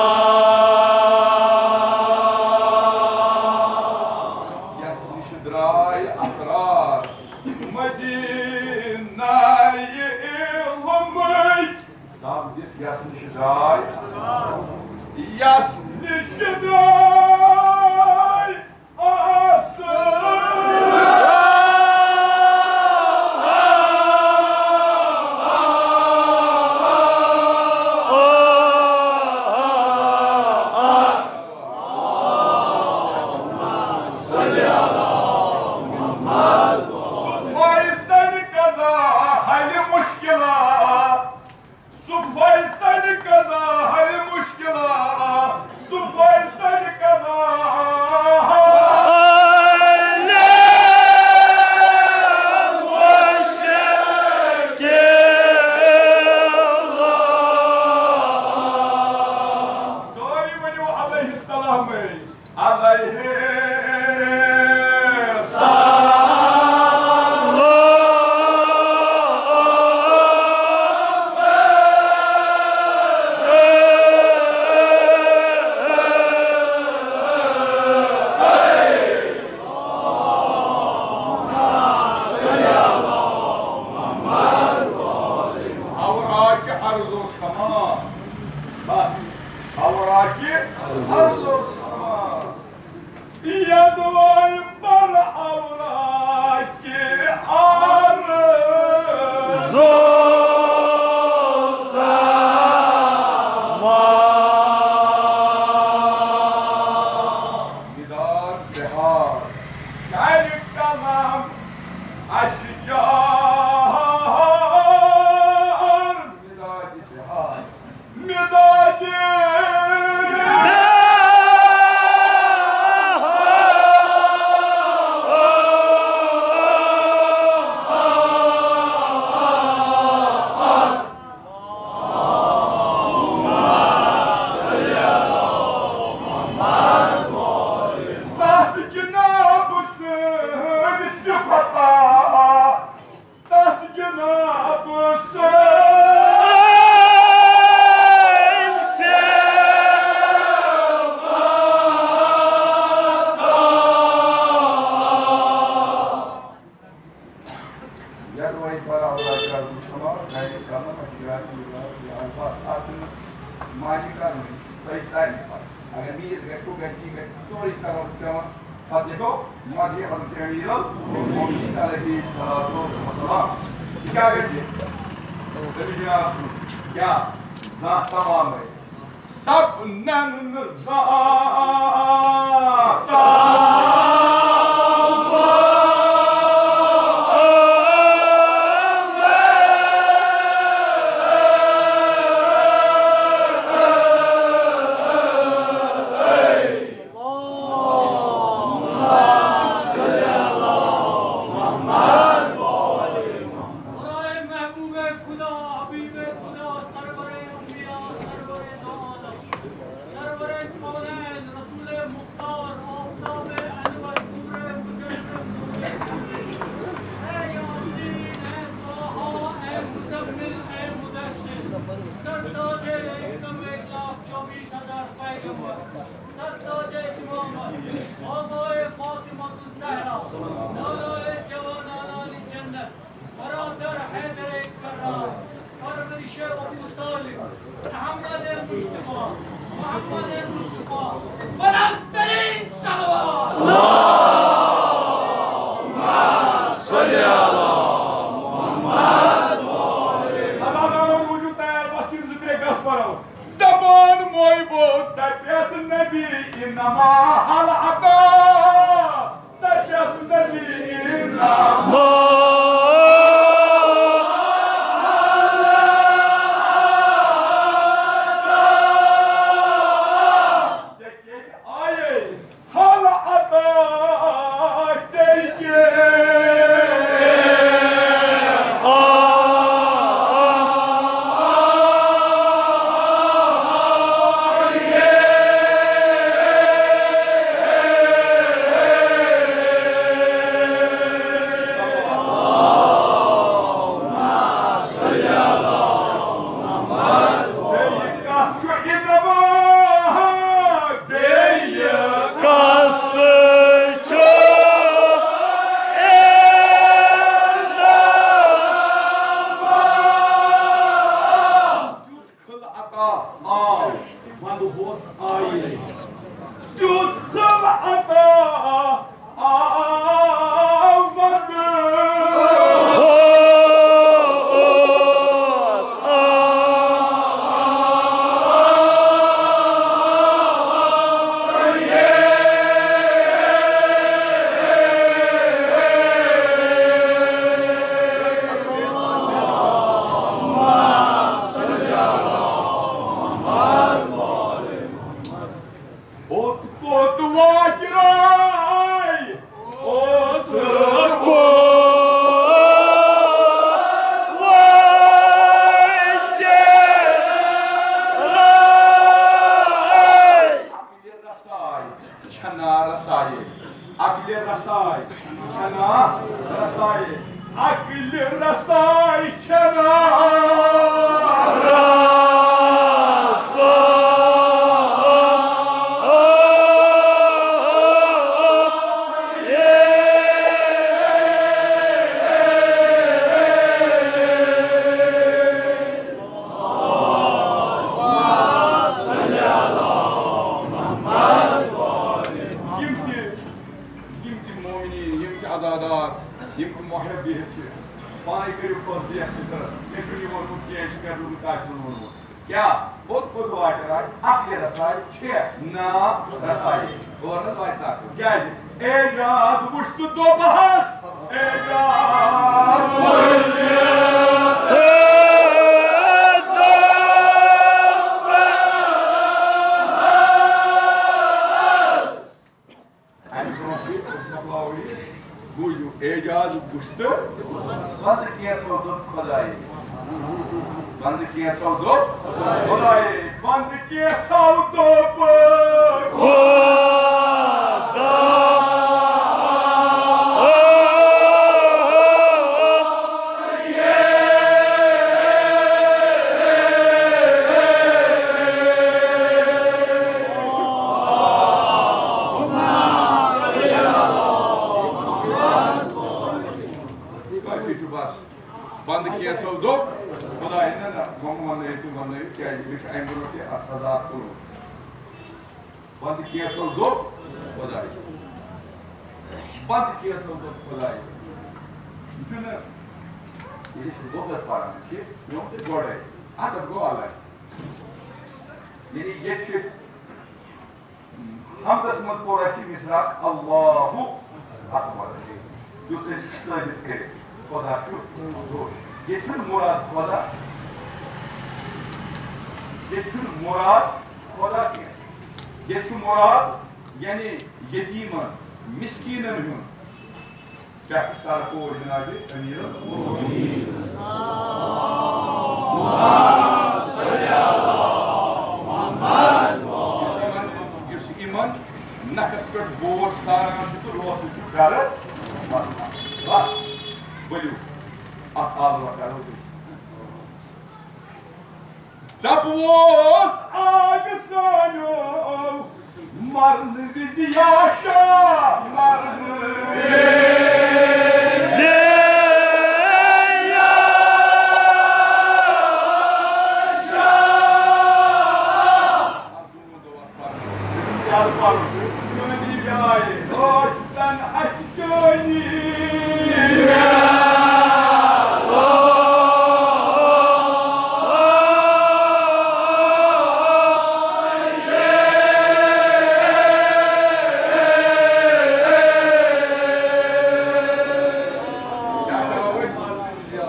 یس نِش درٛاے اسرار مدینہ علمٕکۍ۔ دب دِتھ یس نِش درٛاے، یس نِش درٛاے اسرار۔ سُہ فیصل قضا حل مشکلات، سُہ فیصل قضا حل مشکلات، سُہ فیصل قضا حل مشکلات۔ سٲری ؤنِو علیہ السلامٕے۔ علیہ السلام۔ اوراق عرض و سما۔ بس۔ اوراق عرض و سما۔ یدوے پر اوراق عرض و سما۔ مداد بہار، شاعر کلام اشجار۔ مداد بہار۔ مداد۔ تس جناب سٕنٛدۍ صفتہ۔ تس جناب سٕنٛدۍ صفتہ۔ یدوے پر اوراق عرض و سما، یعنی قلم اشجار، مداد، یہ الفاظ اتھ معنی کرن، تۄہہِ سارنٕے پتہ۔ اگر میٖر گژھِ، ہُہ گژھِ، یہِ گژھِ، سورُے کرو پٮ۪وان۔ پتہٕ لیکھو مدحِ حضرت امیر المومنین علیہ الصلوۃ والسلام۔ یہِ کیٛاہ گژھِ؟ تٔمِس چھُ ناو کیٛاہ؟ زانٛہہ تمامٕے۔ سپنن زانٛہہ تمامٕے۔ برائے محبوب خدا، حبیب خدا، سرور انبیاء، سرور دو عالم، سرور کونین، محمد مصطفیٰ، بلند ترین صلوات۔ اللہ تعالیٰ ہن وجود تیار، بس یِم زٕ ترٛےٚ گژھ پرو۔ دپان مویبو دپیس نبی انما حل عطا۔ تتٮ۪س نبی نام۔ ژےٚ کیٛازِ آیے حل عطا تیٚلہِ کیٛاہ؟ خلعتا آو، وَندٕ ہوس آیے۔ تیُتھ خلعتا آو وَندٕ ہوس آیے۔ اوٚت کوٚت واتہِ راے، اوٚت کوٚت واتہِ راے۔ عقلِ رساے چھنا رسایے، عقلِ رساے چھنا رسایے، عقلِ رساے چھنا رسایے۔ یِم تہِ، یِم تہِ مومنیٖن، یِم تہِ عزادار، یِم تہِ محب بِہِتھ چھِ، پانے کٔرِو فٲصلہٕ یَتھ فِکرَس۔ مےٚ چھُنہٕ یہِ ووٚنمُت کینٛہہ، یہِ چھُ مےٚ دوٚپمُت آسہِ ووٚنمُت۔ کیٛاہ؟ اوٚت کوٚت واتہِ راے؟ عقلِ رساے چھےٚ نا رساے۔ اور نہ واتہِ ناکُن۔ کیٛازِ؟ اعجاز وُچھ تہٕ دوٚپہَس، اعجاز وُچھ تہٕ دوٚپہَس۔ اَمہِ برٛونٛہہ تہِ مۄکلاوو یہِ، بوٗزِو، اعجاز وُچھ تہٕ پتہٕ کینٛژھو دوٚپ خۄدایہِ۔ بندٕ کینٛژھو دوٚپ خۄدایہِ، بندٕ کینٛژھو دوٚپ خۄدایہِ۔ کٲفی چھُ بس۔ بنٛد کینٛژھو دوٚپ خۄداے، نہ، نہ، وۄنۍ وَننٲیِو تُہۍ، وَننٲیِو، کیٛازِ مےٚ چھُ اَمہِ برونٛٹھ تہِ اَتھ سزا کوٚرمُت۔ بنٛد کینٛژھو دوٚپ خۄداے۔ بنٛد کینٛژھو دوٚپ خۄداے۔ یہِ چھُنہٕ، ییٚلہِ أسۍ لغت پَران چھِ، مےٚ ووٚن تۄہہِ گۄڈَے، اَدب گوٚو الگ۔ یعنی ییٚتہِ چھِ حمدس منٛز کوٚر اَسہِ مِثرا اللہ اکبر۔ دیُت أسۍ ثٲبت کٔرِتھ، خۄدا چھُ بوٚڑ۔ ییٚتہِ چھُنہٕ مُراد خۄدا، ییٚتہِ چھُنہٕ مُراد خۄدا کینٛہہ۔ ییٚتہِ چھُ مُراد یعنی یتیٖمن، مِسکیٖنن ہُنٛد۔ پٮ۪ٹھٕ سرکوش جناب امیر المومنین۔ یُس یِمن، یُس یِمن نکھس پٮ۪ٹھ بوٹ ساران چھُ تہٕ روتھٕ چھُ گرٕ واتان۔ بس، ؤلِو، اتھ آلوہ کرو أسۍ۔ دَپوس آگ سانیو، مرنہٕ وِزِ یا شاہ، مرنہٕ وِزِ یا شاہ۔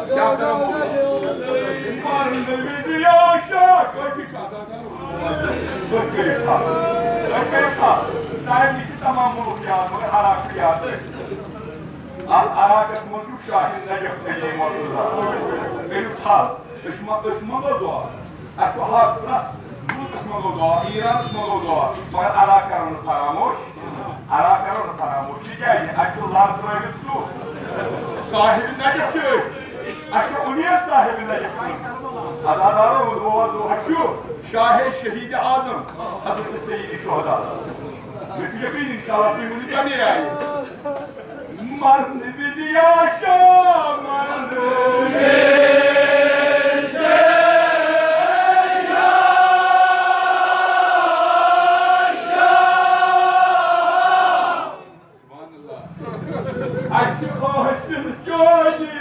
کیٛاہ کرو؟ مرنہٕ وِزِ یا شاہ، کٲفی چھُ آسان۔ تُہۍ کٔرِو کَتھ۔ تُہۍ کٔرِو کَتھ۔ سارنٕے چھِ تمام مُلُک یاد، مگر عراق چھُ یاد۔ اَتھ عراقَس منٛز چھُ شاہہِ نجف کریٖم مرتضیٰ۔ کٔرِو تھل۔ أسۍ ما-، أسۍ منٛگو دُعا۔ اَسہِ چھُ حق پرٛٮ۪تھ مُلکَس منٛگو دُعا، ایرانَس منٛگو دُعا، مگر عراق کَرو نہٕ فراموش۔ عراق کَرو نہٕ فراموش۔ تِکیٛازِ اَتہِ چھُ لَر ترٛٲوِتھ سُہ صاحب نجف چھِ أسۍ۔ اَسہِ چھُ اُمید صاحب نجف سُنٛد۔ عزادارو، ووت ووت چھُ شاہ شہید اعظم حضرت سید شہدا۔ مےٚ چھُ یقین انشاءاللہ تُہۍ ؤنِو تَمے آیہِ۔ مرنہٕ وِزِ یا شاہ، مرنہٕ وِزِ یا شاہ۔ سبحان اللہ۔ اَسہِ حٲصِل چٲنی۔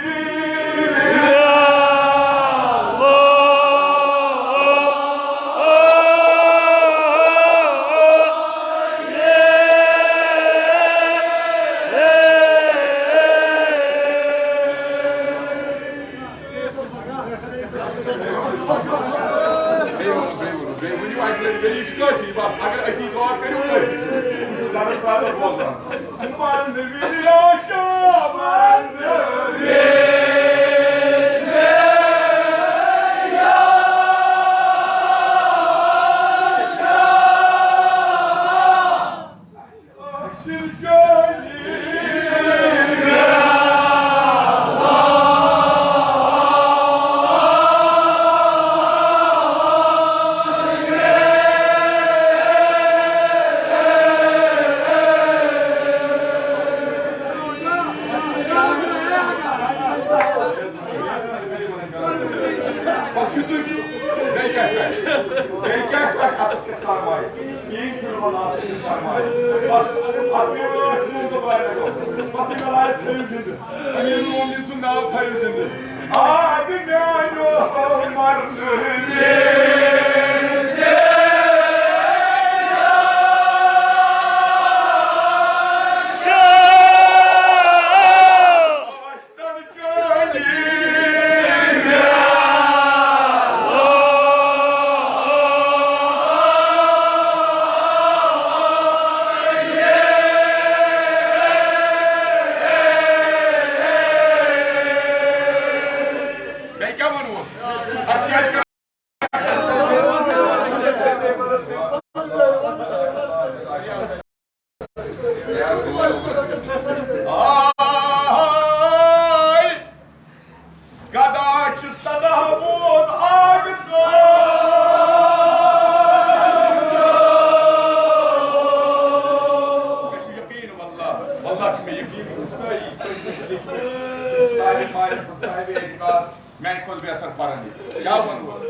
بیٚیہِ ووٚنُن، بیٚیہِ ووٚنُن، بیٚیہِ ؤنِو اَکہِ لَٹہِ، بیٚیہِ یہِ چھُ کٲفی، بس، اگر أتی دُعا کٔرِو، کٲفی چھُ۔ یہِ چھُ زَرَس زیادٕ بوزان۔ بس یُتُے چھُ۔ بیٚیہِ کیٛاہ چھُ اَسہِ؟ بیٚیہِ کیٛاہ چھُ اَسہِ اَتھَس کیٛاہ سرمایہِ؟ کِہیٖنۍ چھُنہٕ وَلہٕ اَتھَس کیٛاہ سرمایہِ۔ بس اَتھ پیٚیہِ ٲٹھ نوٗن تہٕ واریاہ دۄہ۔ بس یہِ مےٚ لارِ تھٲیِو زِندٕ۔ أمیٖر مومِن سُنٛد ناو تھٲیِو زِندٕ۔ آ، بہٕ میٛانیو مرنہٕ وِزِ۔ بیٚیہِ کیٛاہ وَنوس؟ اَسہِ کیٛازِ کٔر آے، گدا چھُ سدا ووت آگہٕ سۭتۍ۔ مےٚ چھُ یقیٖن واللہ، واللہ چھُ مےٚ یقیٖن، سٲری، سارے مالک، صاحب اعتقاد، میانہِ کھۄتہٕ بہتر پرن یہِ۔ کیٛاہ ووٚنمُت؟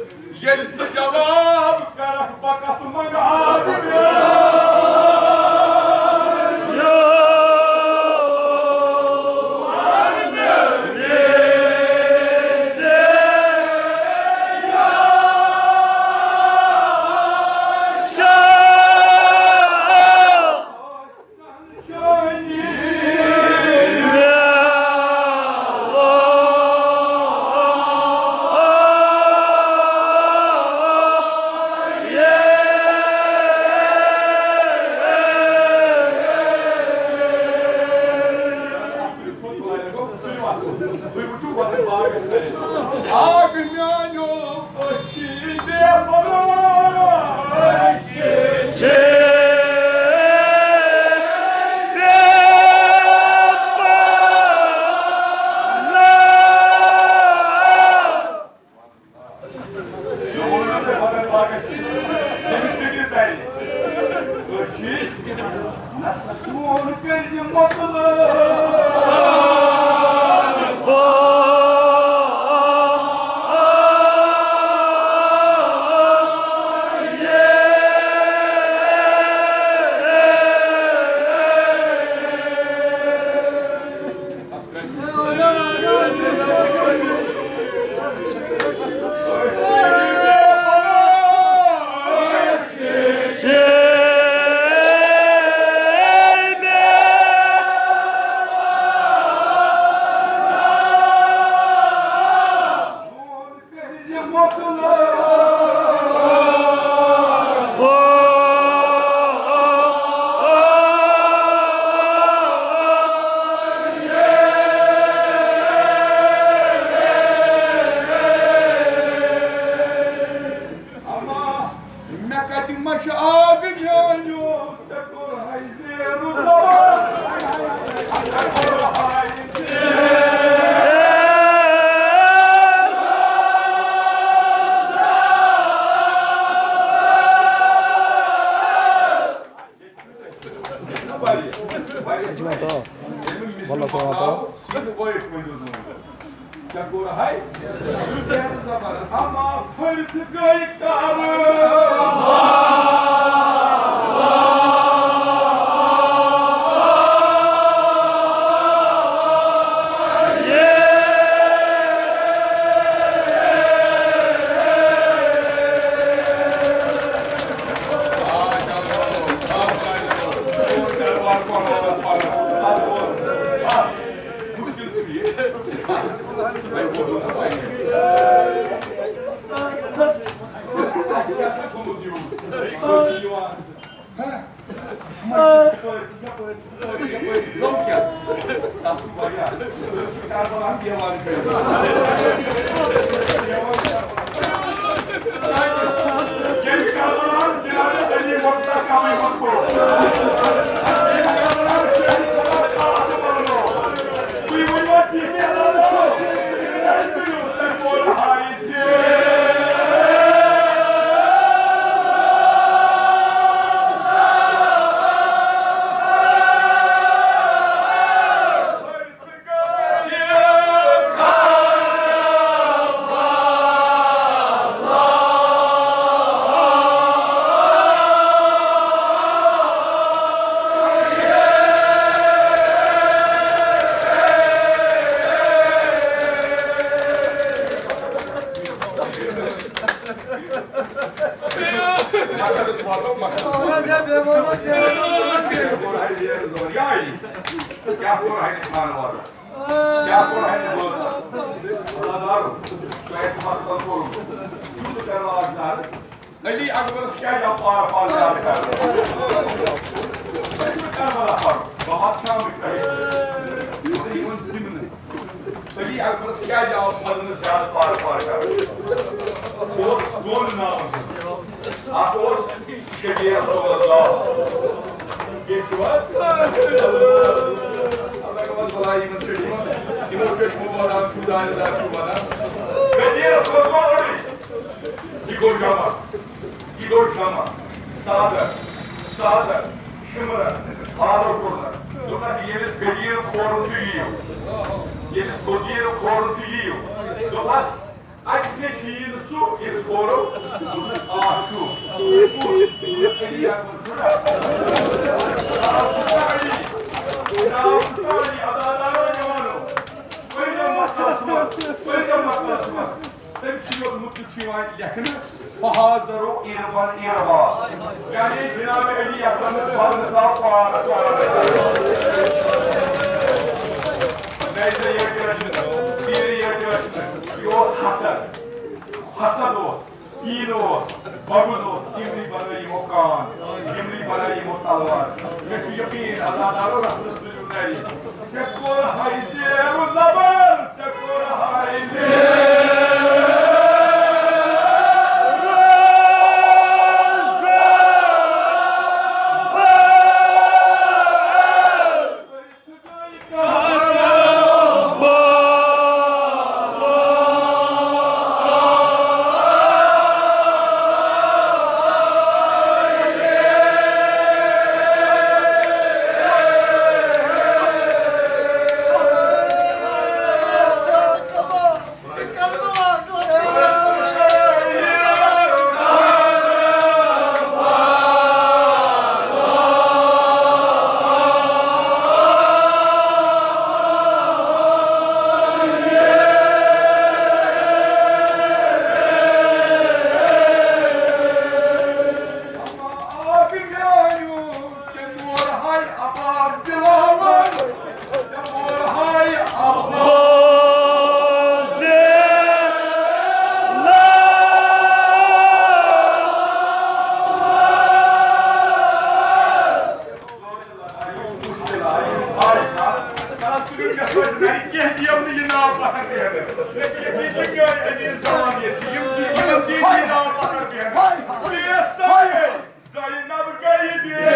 ییٚلہِ ژٕ جواب کرکھ، بہٕ کس منٛگہٕ آب؟ واللہ سلامت۔ کیٛاہ کوٚر اَسہِ پانہٕ واتان؟ کیٛاہ کوٚر اَسہِ واتان؟ خۄدادار، تۄہہِ اَسہِ مقصد کوٚرمُت۔ یوٗت کَرو آز نہٕ۔ علی اکبرس کیٛازِ آو پارٕ پارٕ زیادٕ کرنہٕ؟ تۄہہِ چھُو کربلا پَرُن؟ بہٕ واتناوٕ تۄہہِ۔ مگر یِمن ذِمہٕ۔ علی اکبرس کیٛازِ آو پھلنہٕ زیادٕ پارٕ پارٕ کرنہٕ؟ اوس دۄن ناوَن ہُنٛد۔ اکھ اوس شبیہ رسول اللہ۔ بیٚیہِ چھُ حظ؟ اللہ اکبر، بلاے یِمن چشمن، یِمو چشمو بناو چھُ دانہِ دار چھُ بنان۔ شبیہ رسول اللہ۔ یہِ گوٚو جمع، یہِ گوٚو جمع۔ صادر، صادر، شمرن، آلو کوٚرنس۔ دوٚپنس، ییٚمِس غدیٖر کھورُن چھُ یِیِو، ییٚمِس غدیٖر کھورُن چھُ یِیِو۔ دوٚپنس، اَتہِ کیٛاہ چھُ یی نہٕ سُہ، ییٚمِس کھورو؟ دوٚپنس، آ، چھُ۔ کُس؟ دوٚپنس، علی اکبر چھُنہ؟ آ، چھُ علی۔ ناو چھُ علی، عدالارو جوانو۔ پٔرۍزیو مقدس منٛز، پٔرۍزیو مقدس منٛز۔ تٔمۍ سٕے یوت مُتعلِق چھُ یِوان لیکھنہٕ، فہذرو عربن عربا۔ یعنی جناب علی اکرمس پرنس آو پار پار۔ نَیہِ زَیہِ یٲتۍ ٲسۍ نہٕ، پیٖرِ یٲتۍ ٲسۍ نہٕ۔ یہِ اوس حسد، حسد اوس، کیٖنہٕ اوس، بغض اوس، تِمنٕے بنٲے یِمو کان، تِمنٕے بنٲے یِمو تلوار۔ مےٚ چھُ یقیٖن، عدالارو رسولس تُلِو نَرِ۔ ژےٚ کوٚر ہاے زیرٕ زبر، ژےٚ کوٚر ہاے زیرٕ۔ زینب گٔیہِ بے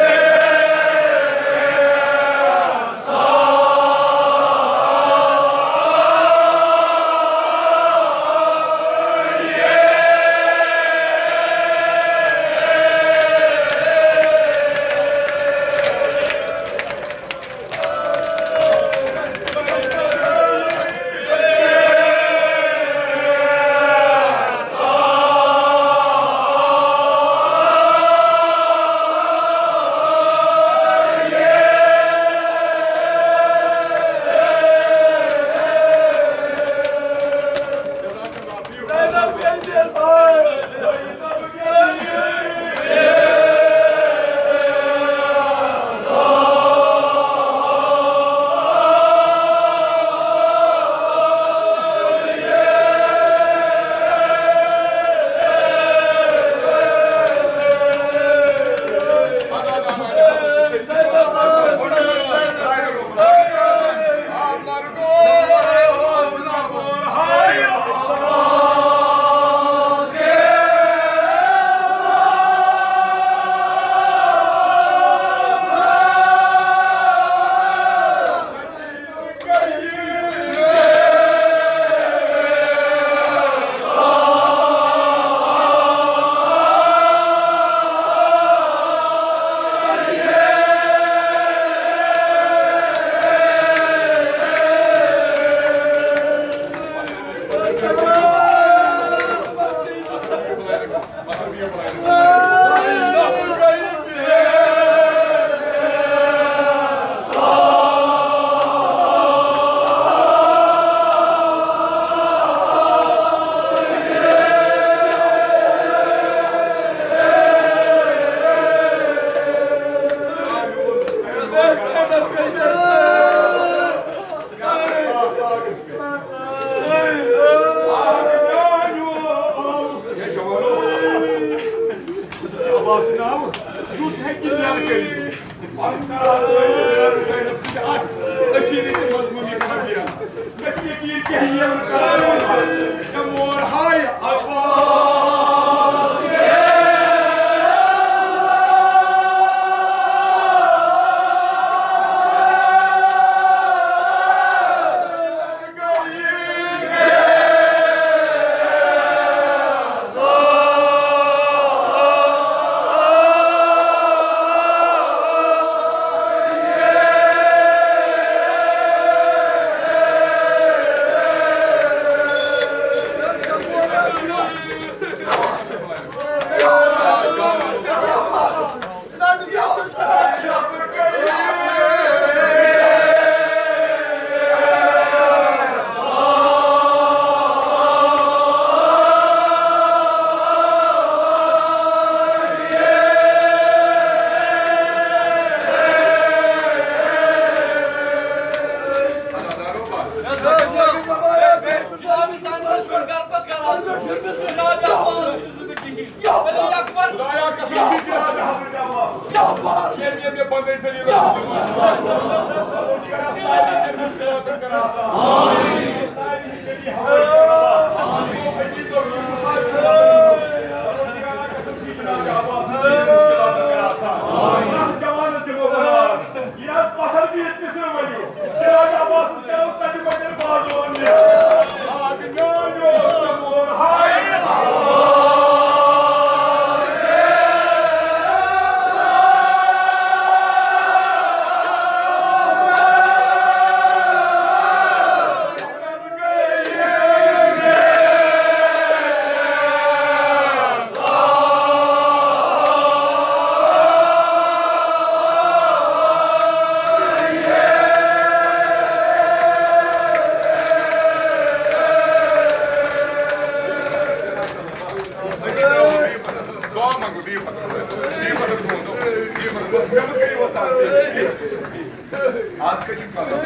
آز کٔژِم کَرو؟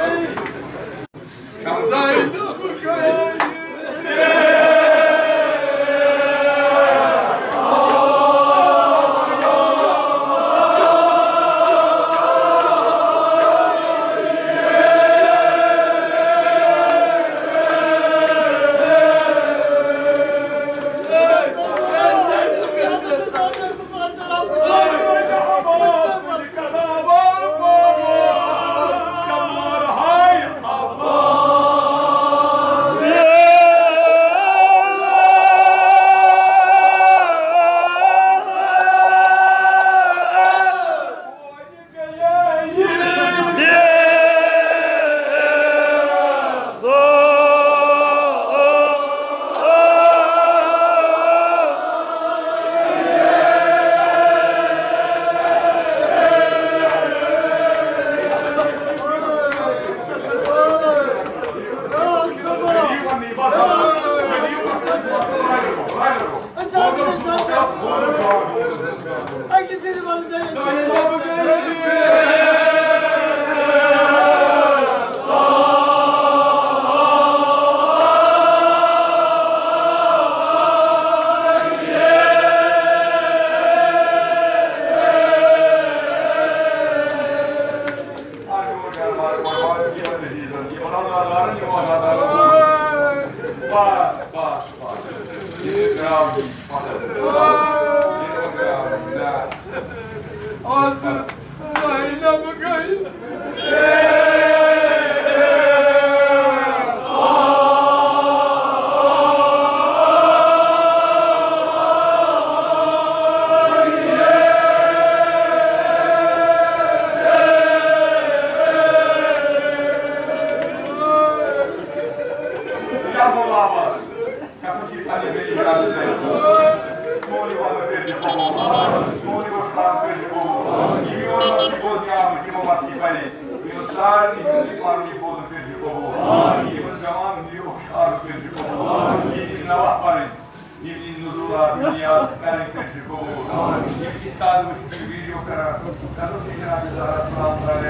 یِم نظورات، یِم نیاز کرٕنۍ کٔرِتھ قبوٗل۔ یِم استاد وٕچھِتھ چھِ ویٖڈیو کران، قسم چھِ جناب زہرا سلام کران۔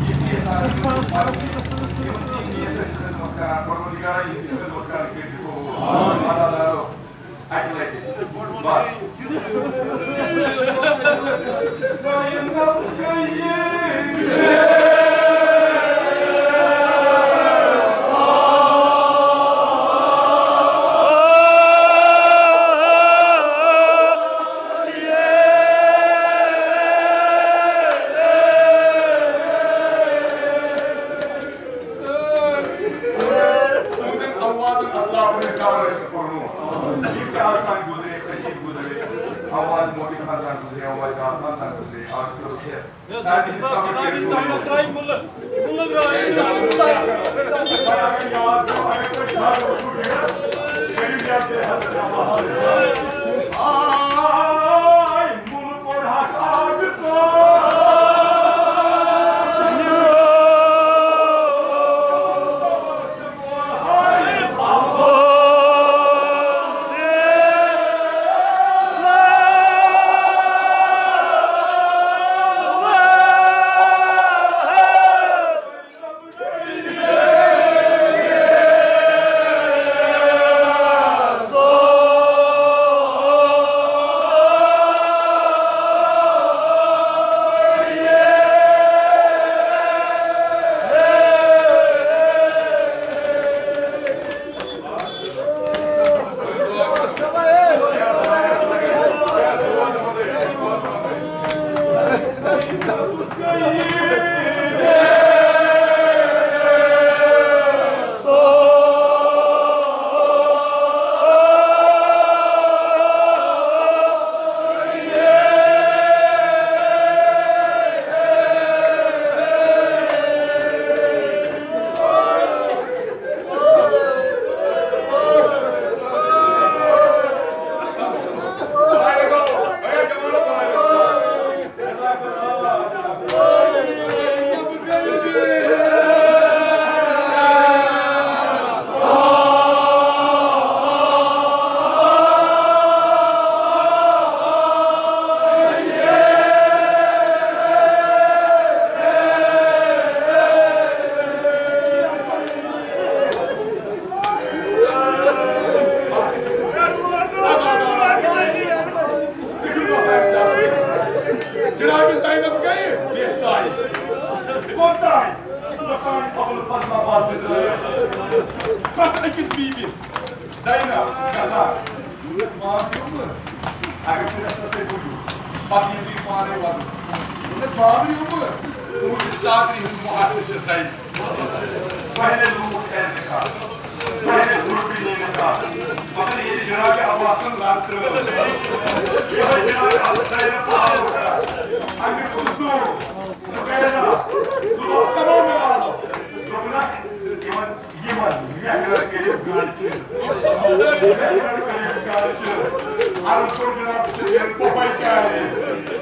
یِم نیت آسہِ خدمت پنٕنۍ، یِم تہِ نیت آسہِ خدمت کران، پروردگارا، یِم تہِ خدمت کرٕنۍ کٔرِتھ قبوٗل۔ وعدہ دارو، اَکہِ لَٹہِ۔ تُہٕنٛدٮ۪ن امواتن اسلافن ہٕنٛدۍ قبر ٲسِن پُرنوٗر۔ یِم تہِ آز تام گُزرے، أزِکۍ گُزرے، اموات مومن خاندان گُزرے، اموات دار خاندان گُزرے، آز چھُ کھٮ۪تھ۔ ساقب صٲب، جناب، یہِ تۄہہِ اوس ترٛاوِ مُلہٕ، مُلہٕ ترٛاوِ، تۄہہِ اوس ترٛاوِ۔ جناب زینب گٔیہِ بے سارِ۔ کوٚت تام؟ پرٛٮ۪تھ أکِس بیبی زینب گژھان۔ دوٚپمَس، "مام یِمہٕ، اگر ژٕ مےٚ سۭتۍ بوٗزِو، پَتہٕ یِمہٕ بہٕ پانَے وَدُن۔" دوٚپمَس، "مام یِمہٕ، تُہٕنٛدِ ژادرِ ہُنٛد مُہر تہِ چھِ زینب۔" پہلے لوگ انتخاب، پہلے گروپ ہی انتخاب۔ مگر ییٚلہِ جناب عباسن لڑ ترٲو، یِہوٚے جناب عبداللہ پاور کران۔ اَمہِ کُن سوٗ، سُہ کَرِ نا، سُہ لوگ تمام عالم۔ دوٚپُن، یِمن، یِمن، مےٚ کٔر کٔرِتھ گاڑِ چیٖز۔ مےٚ کٔر کٔرِتھ گاڑِ چیٖز۔ عرض کوٚر جناب، ژٕ ییٚلہِ پوٚپَے کیٛاہ یہِ؟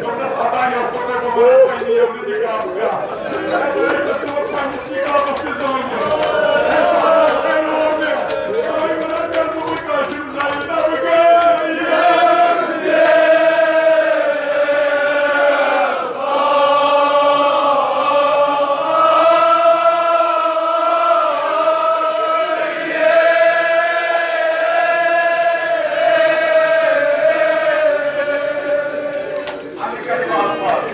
دوٚپنَس، پتہ یہِ اوس سُہ تۄہہِ بہٕ وَنان، پنٛنہِ یِم نہٕ نِکاح کانٛہہ۔ اَدٕ کَرِ بہٕ الفاظ،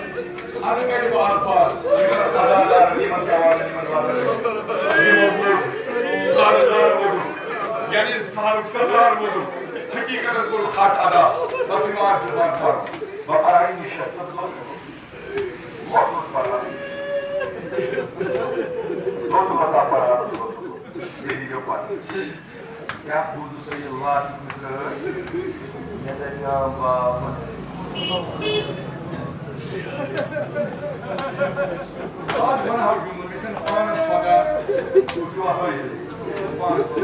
اَدٕ کَرِ بہٕ الفاظ، یِمَن اداکارَن، یِمَن جوانَن، یِمَن وطنَن، یِمو ووٚن، زارٕ زارٕ ووٚن، یعنی زارٕ کردار ووٚن، حقیٖقتَن کوٚر حق ادا، بس یِم آسہِ زبان پَرُن، بہٕ پَرٕ یہِ شخص لۄکُٹ، لۄکُٹ پَران، لۄکُٹ پَران، یہِ یہِ پَران۔ کیٛاہ بوٗزُو تۄہہِ یہِ لاسِک مِثرٲے؟ مےٚ دَپیٛاو بابَس۔ آز وَنہٕ ہا جُملہٕ، مےٚ چھَنہٕ پانَس پَتہ، تُہۍ چھِوا حٲضِر؟ مےٚ چھَنہٕ پانَس پَتہ۔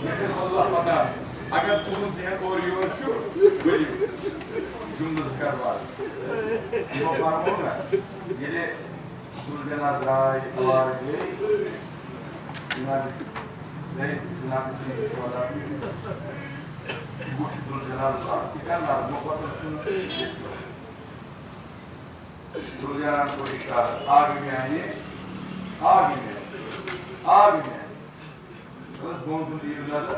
مےٚ چھَنہٕ واللہ پَتہ۔ اگر تُہُنٛد ذہن اورٕ یور چھُ، ؤلِو، جُملہٕ زٕ کَرٕ وارٕ۔ یِمو پَرمو نہ، ییٚلہِ ذوالجناح درٛاے، علاج گٔے، جناب، گٔے جناب سٕنٛدِ وفات۔ وٕچھ ذوالجلال صاحب، یہِ کَر نظمو پَتہٕ چھُنہٕ ذوالجلال کوٚر اِشارٕ، آ گٔے میٛانہِ، آ گٔے میٛانہِ، آ گٔے میٛانہِ۔ بس بۄن کُن دِیِو نظر۔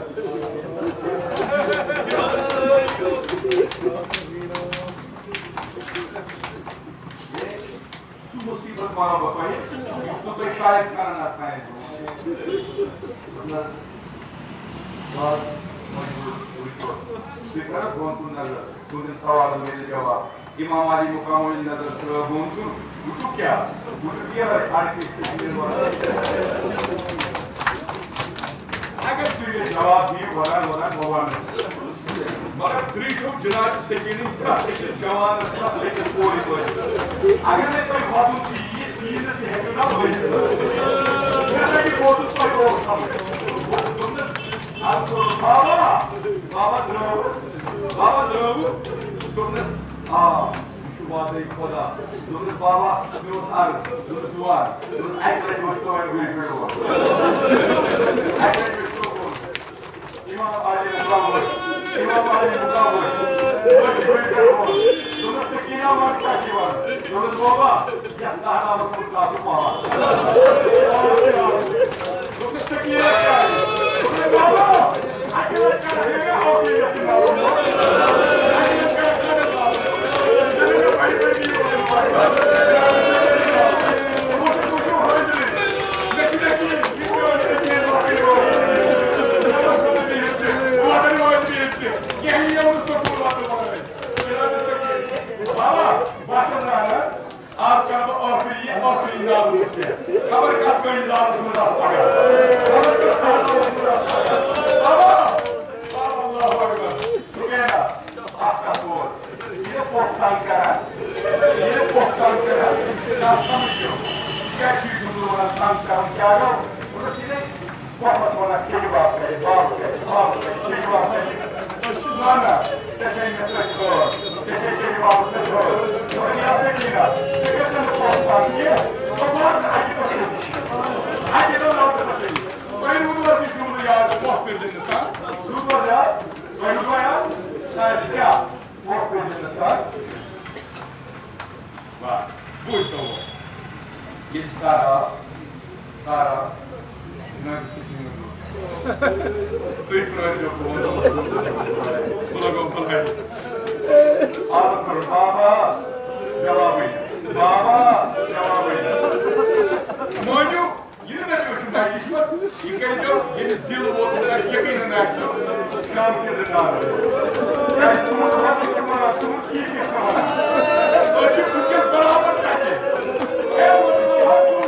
سُہ مُصیٖبت وَنو بہٕ تۄہہِ، یُس نہٕ تُہۍ شاید کران آسہِ سانہِ برٛونٛہہ۔ مطلب، بس وۄنۍ وٕچھو، تُہۍ کٔرِو بۄن کُن نظر، تُہٕنٛدٮ۪ن سوالن میلہِ جواب۔ امام علی مقام علی نظر ترٲو بۄن کُن، وٕچھِو کیٛاہ، وٕچھِو کیٛاہ آسہِ، ہر کینٛہہ چھُ وَنان۔ اگر تُہۍ مےٚ جواب دِیِو، وَنان وَنان بہٕ وَنہٕ۔ مگر تُہۍ چھِو جناب سکیٖنٕنۍ پرٛٮ۪تھ أکِس جوانَس، پرٛٮ۪تھ أکِس کورِ پٲٹھۍ۔ اگر نہٕ تۄہہِ وَدُن تہِ یِیہِ، سُہ یِیہِ نہٕ، تہِ ہیٚکِو نہ ؤنِتھ۔ مےٚ لَگہِ ووتُس تۄہہِ اوس سَمٕجھ۔ دوٚپنَس، اَدٕ کوٚر بابا، بابا درٛاو، بابا درٛاو۔ دوٚپنَس، آ، یہِ چھُ وعدَے خۄدا۔ دوٚپنَس، بابا، مےٚ اوس عرض، دوٚپنَس، وَن۔ دوٚپنَس، اَکہِ لَٹہِ وٕچھ تۄہہِ وٕنہِ پٮ۪ٹھ وَن۔ اَکہِ لَٹہِ وٕچھ تۄہہِ وَن۔ امام علی مقام، امام علی مقام۔ وٕچھ وٕنہِ پٮ۪ٹھ وَن۔ دوٚپنَس، ژٕ کیٛاہ وَن، کیٛاہ چھِ وَن؟ دوٚپنَس، بابا، یَتھ صحرا منٛز کوٗتاہ چھُ پاک۔ دوٚپنَس، ژٕ کیٛاہ کَرٕ؟ دوٚپنَس، بابا، بابا، باسان آز کرٕ بہٕ ٲخری، یہِ ٲخری ناو وٕچھِتھ۔ خبر کَتھ کٲنٛسہِ ناوَس منٛز آسہٕ پَگاہ۔ خبر کَتھ ناوَس منٛز آسہٕ پَگاہ۔ بابا، بابا، اللہ اکبر۔ سُہ کیٛاہ ناو؟ اَکھ کَتھ ووت۔ یہِ پوٚژھ تنٛگ کران۔ یہِ پوٚژھ تنٛگ کران۔ کَتھ سَمجھ یِوان؟ کیٛاہ چھُ یہِ جملہٕ وَنان، تنٛگ کرُن کیٛاہ گوٚو؟ مطلب، یہِ گٔے محبت وَنان، کِچ باب کَرِ، باب کَرِ، باب کَرِ، کِچ باب کَرِ۔ أسۍ چھِ زانان، ژےٚ چھےٚ مےٚ سۭتۍ کٲم، ژےٚ چھےٚ ژےٚ بابَس سۭتۍ کٲم۔ مگر یا سکیٖنہ، ژٕ کیٛاہ چھَکھ نہٕ پوٚژھ تام کینٛہہ؟ ژٕ وَن اَکہِ دۄہ ژےٚ نِش۔ اَکہِ دۄہ وَن ژٕ مےٚ ژےٚ نِش۔ تۄہہِ روٗدوا یہِ جملہٕ یاد، پۄپھ پٮ۪ٹھ دِنہٕ تام؟ روٗدوا یاد؟ تۄہہِ روٗدوا یاد؟ سارِ کیٛاہ؟ پۄپھ پٮ۪ٹھ دِنہٕ تام؟ واہ، بوٗزتو وۄنۍ۔ ییٚلہِ سارا، سارا، جناب سکیٖنہ دوٚپ، تُہۍ پرٛٲرۍزیو، بہٕ وَنہٕ، بہٕ لَگاو بَلاے۔ آ، بابا، جوابٕے، بابا، جوابٕے۔ مٲنِو، یہِ نہٕ مےٚ چھُ مجلس منٛز، یہِ کٔرۍزیو، ییٚمِس دِل ووت، تہٕ اَسہِ یقیٖنن آسہِ، شام کہِ زٕ ڈالر۔ کیٛازِ تُہُنٛد وقت چھُ وَنان، تُہُنٛد چیٖز کیٛاہ چھُ وَنان؟ أسۍ چھِ وٕنکیٚس برابر تَتہِ۔ ہے، وۄنۍ گوٚو حظ ژوٗر۔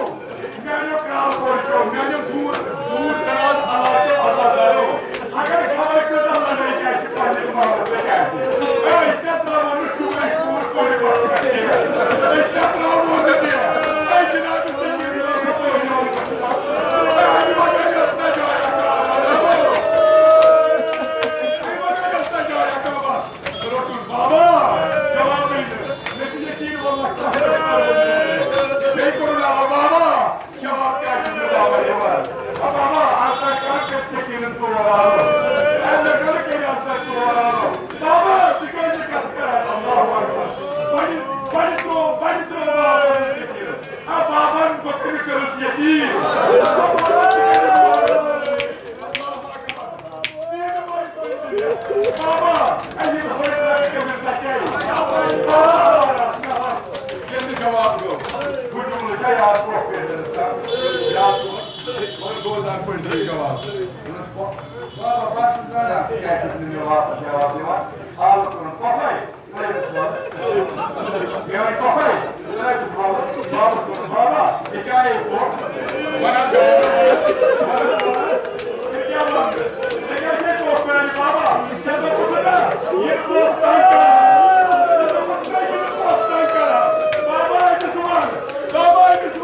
میٛانیو کرٛال کورِچو، میٛانیو دوٗر، دوٗر دراز علاقو عزادارو، اگر خبر کۭژاہ لڑٲے تہِ آسہِ پننِس محلس سۭتۍ آسہِ، ہے، أسۍ کیٛاہ ترٛاوو نہٕ شُرۍ، أسۍ کوٗر کورِ پتہٕ کَتہِ؟ أسۍ کیٛاہ ترٛاوو نہٕ تہِ؟ ہے، جناب سید، یہِ اوس نہٕ پٲٹھۍ یِوان۔ ہے، اَمہِ وغٲر یۄس نہ جاے اَکھ آسان۔ اَمہِ وغٲر یۄس نہ جاے اَکھ آسان۔ روٚٹُن بابا، جوابٕے نہٕ۔ مےٚ چھُ یقیٖن واللہ کانٛہہ بیٚیہِ کوٚرُن آ بابا، جواب کیٛازِ چھُنہٕ بابا یِوان؟ آ بابا، آز تام کر کٔرۍ سکیٖنن ژور آلو؟ اے مےٚ کر کٔرۍ آز تام ژور آلو؟ بابا، ژٕ کیٛازِ چھُکھ کتھ کران؟ اللہ اکبر۔ بڑِ، بڑِ ترٛوو، بڑِ ترٛوو بابا سکیٖنن۔ آ بابا، بہٕ کٔمِس کٔرٕس یقیٖن؟ بابا، اَمہِ خٲطرٕ کٔمِس بچٲے؟ ییٚلہِ جواب گوٚو، بہٕ جملہٕ چھا یاد پٲٹھۍ کٔرِتھ؟ یاد اوس، مگر گوٚو زن پٲٹھۍ دیُت جواب۔ دوٚپمَس، بابا، بہٕ چھُس زانان، ژٕ کیٛازِ چھُکھ نہٕ مےٚ واپس جواب دِوان؟ حالت کوٚرُن پۄپھے۔ میٛٲنۍ پۄپھے، بابا، یہِ کیٛاہ یہِ پوٚپ؟ وَنان، ژےٚ کیٛاہ وَنہٕ؟ ژےٚ کیٛاہ چھے پوٚپ میٛانہِ بابا؟ ژےٚ دوٚپُتھ نا، یہِ پوٚپ تنٛگ کران۔ ژےٚ دوٚپُتھ نا، یہِ پوٚپ تنٛگ کران۔ بابا أمِس وَن، بابا أمِس وَن۔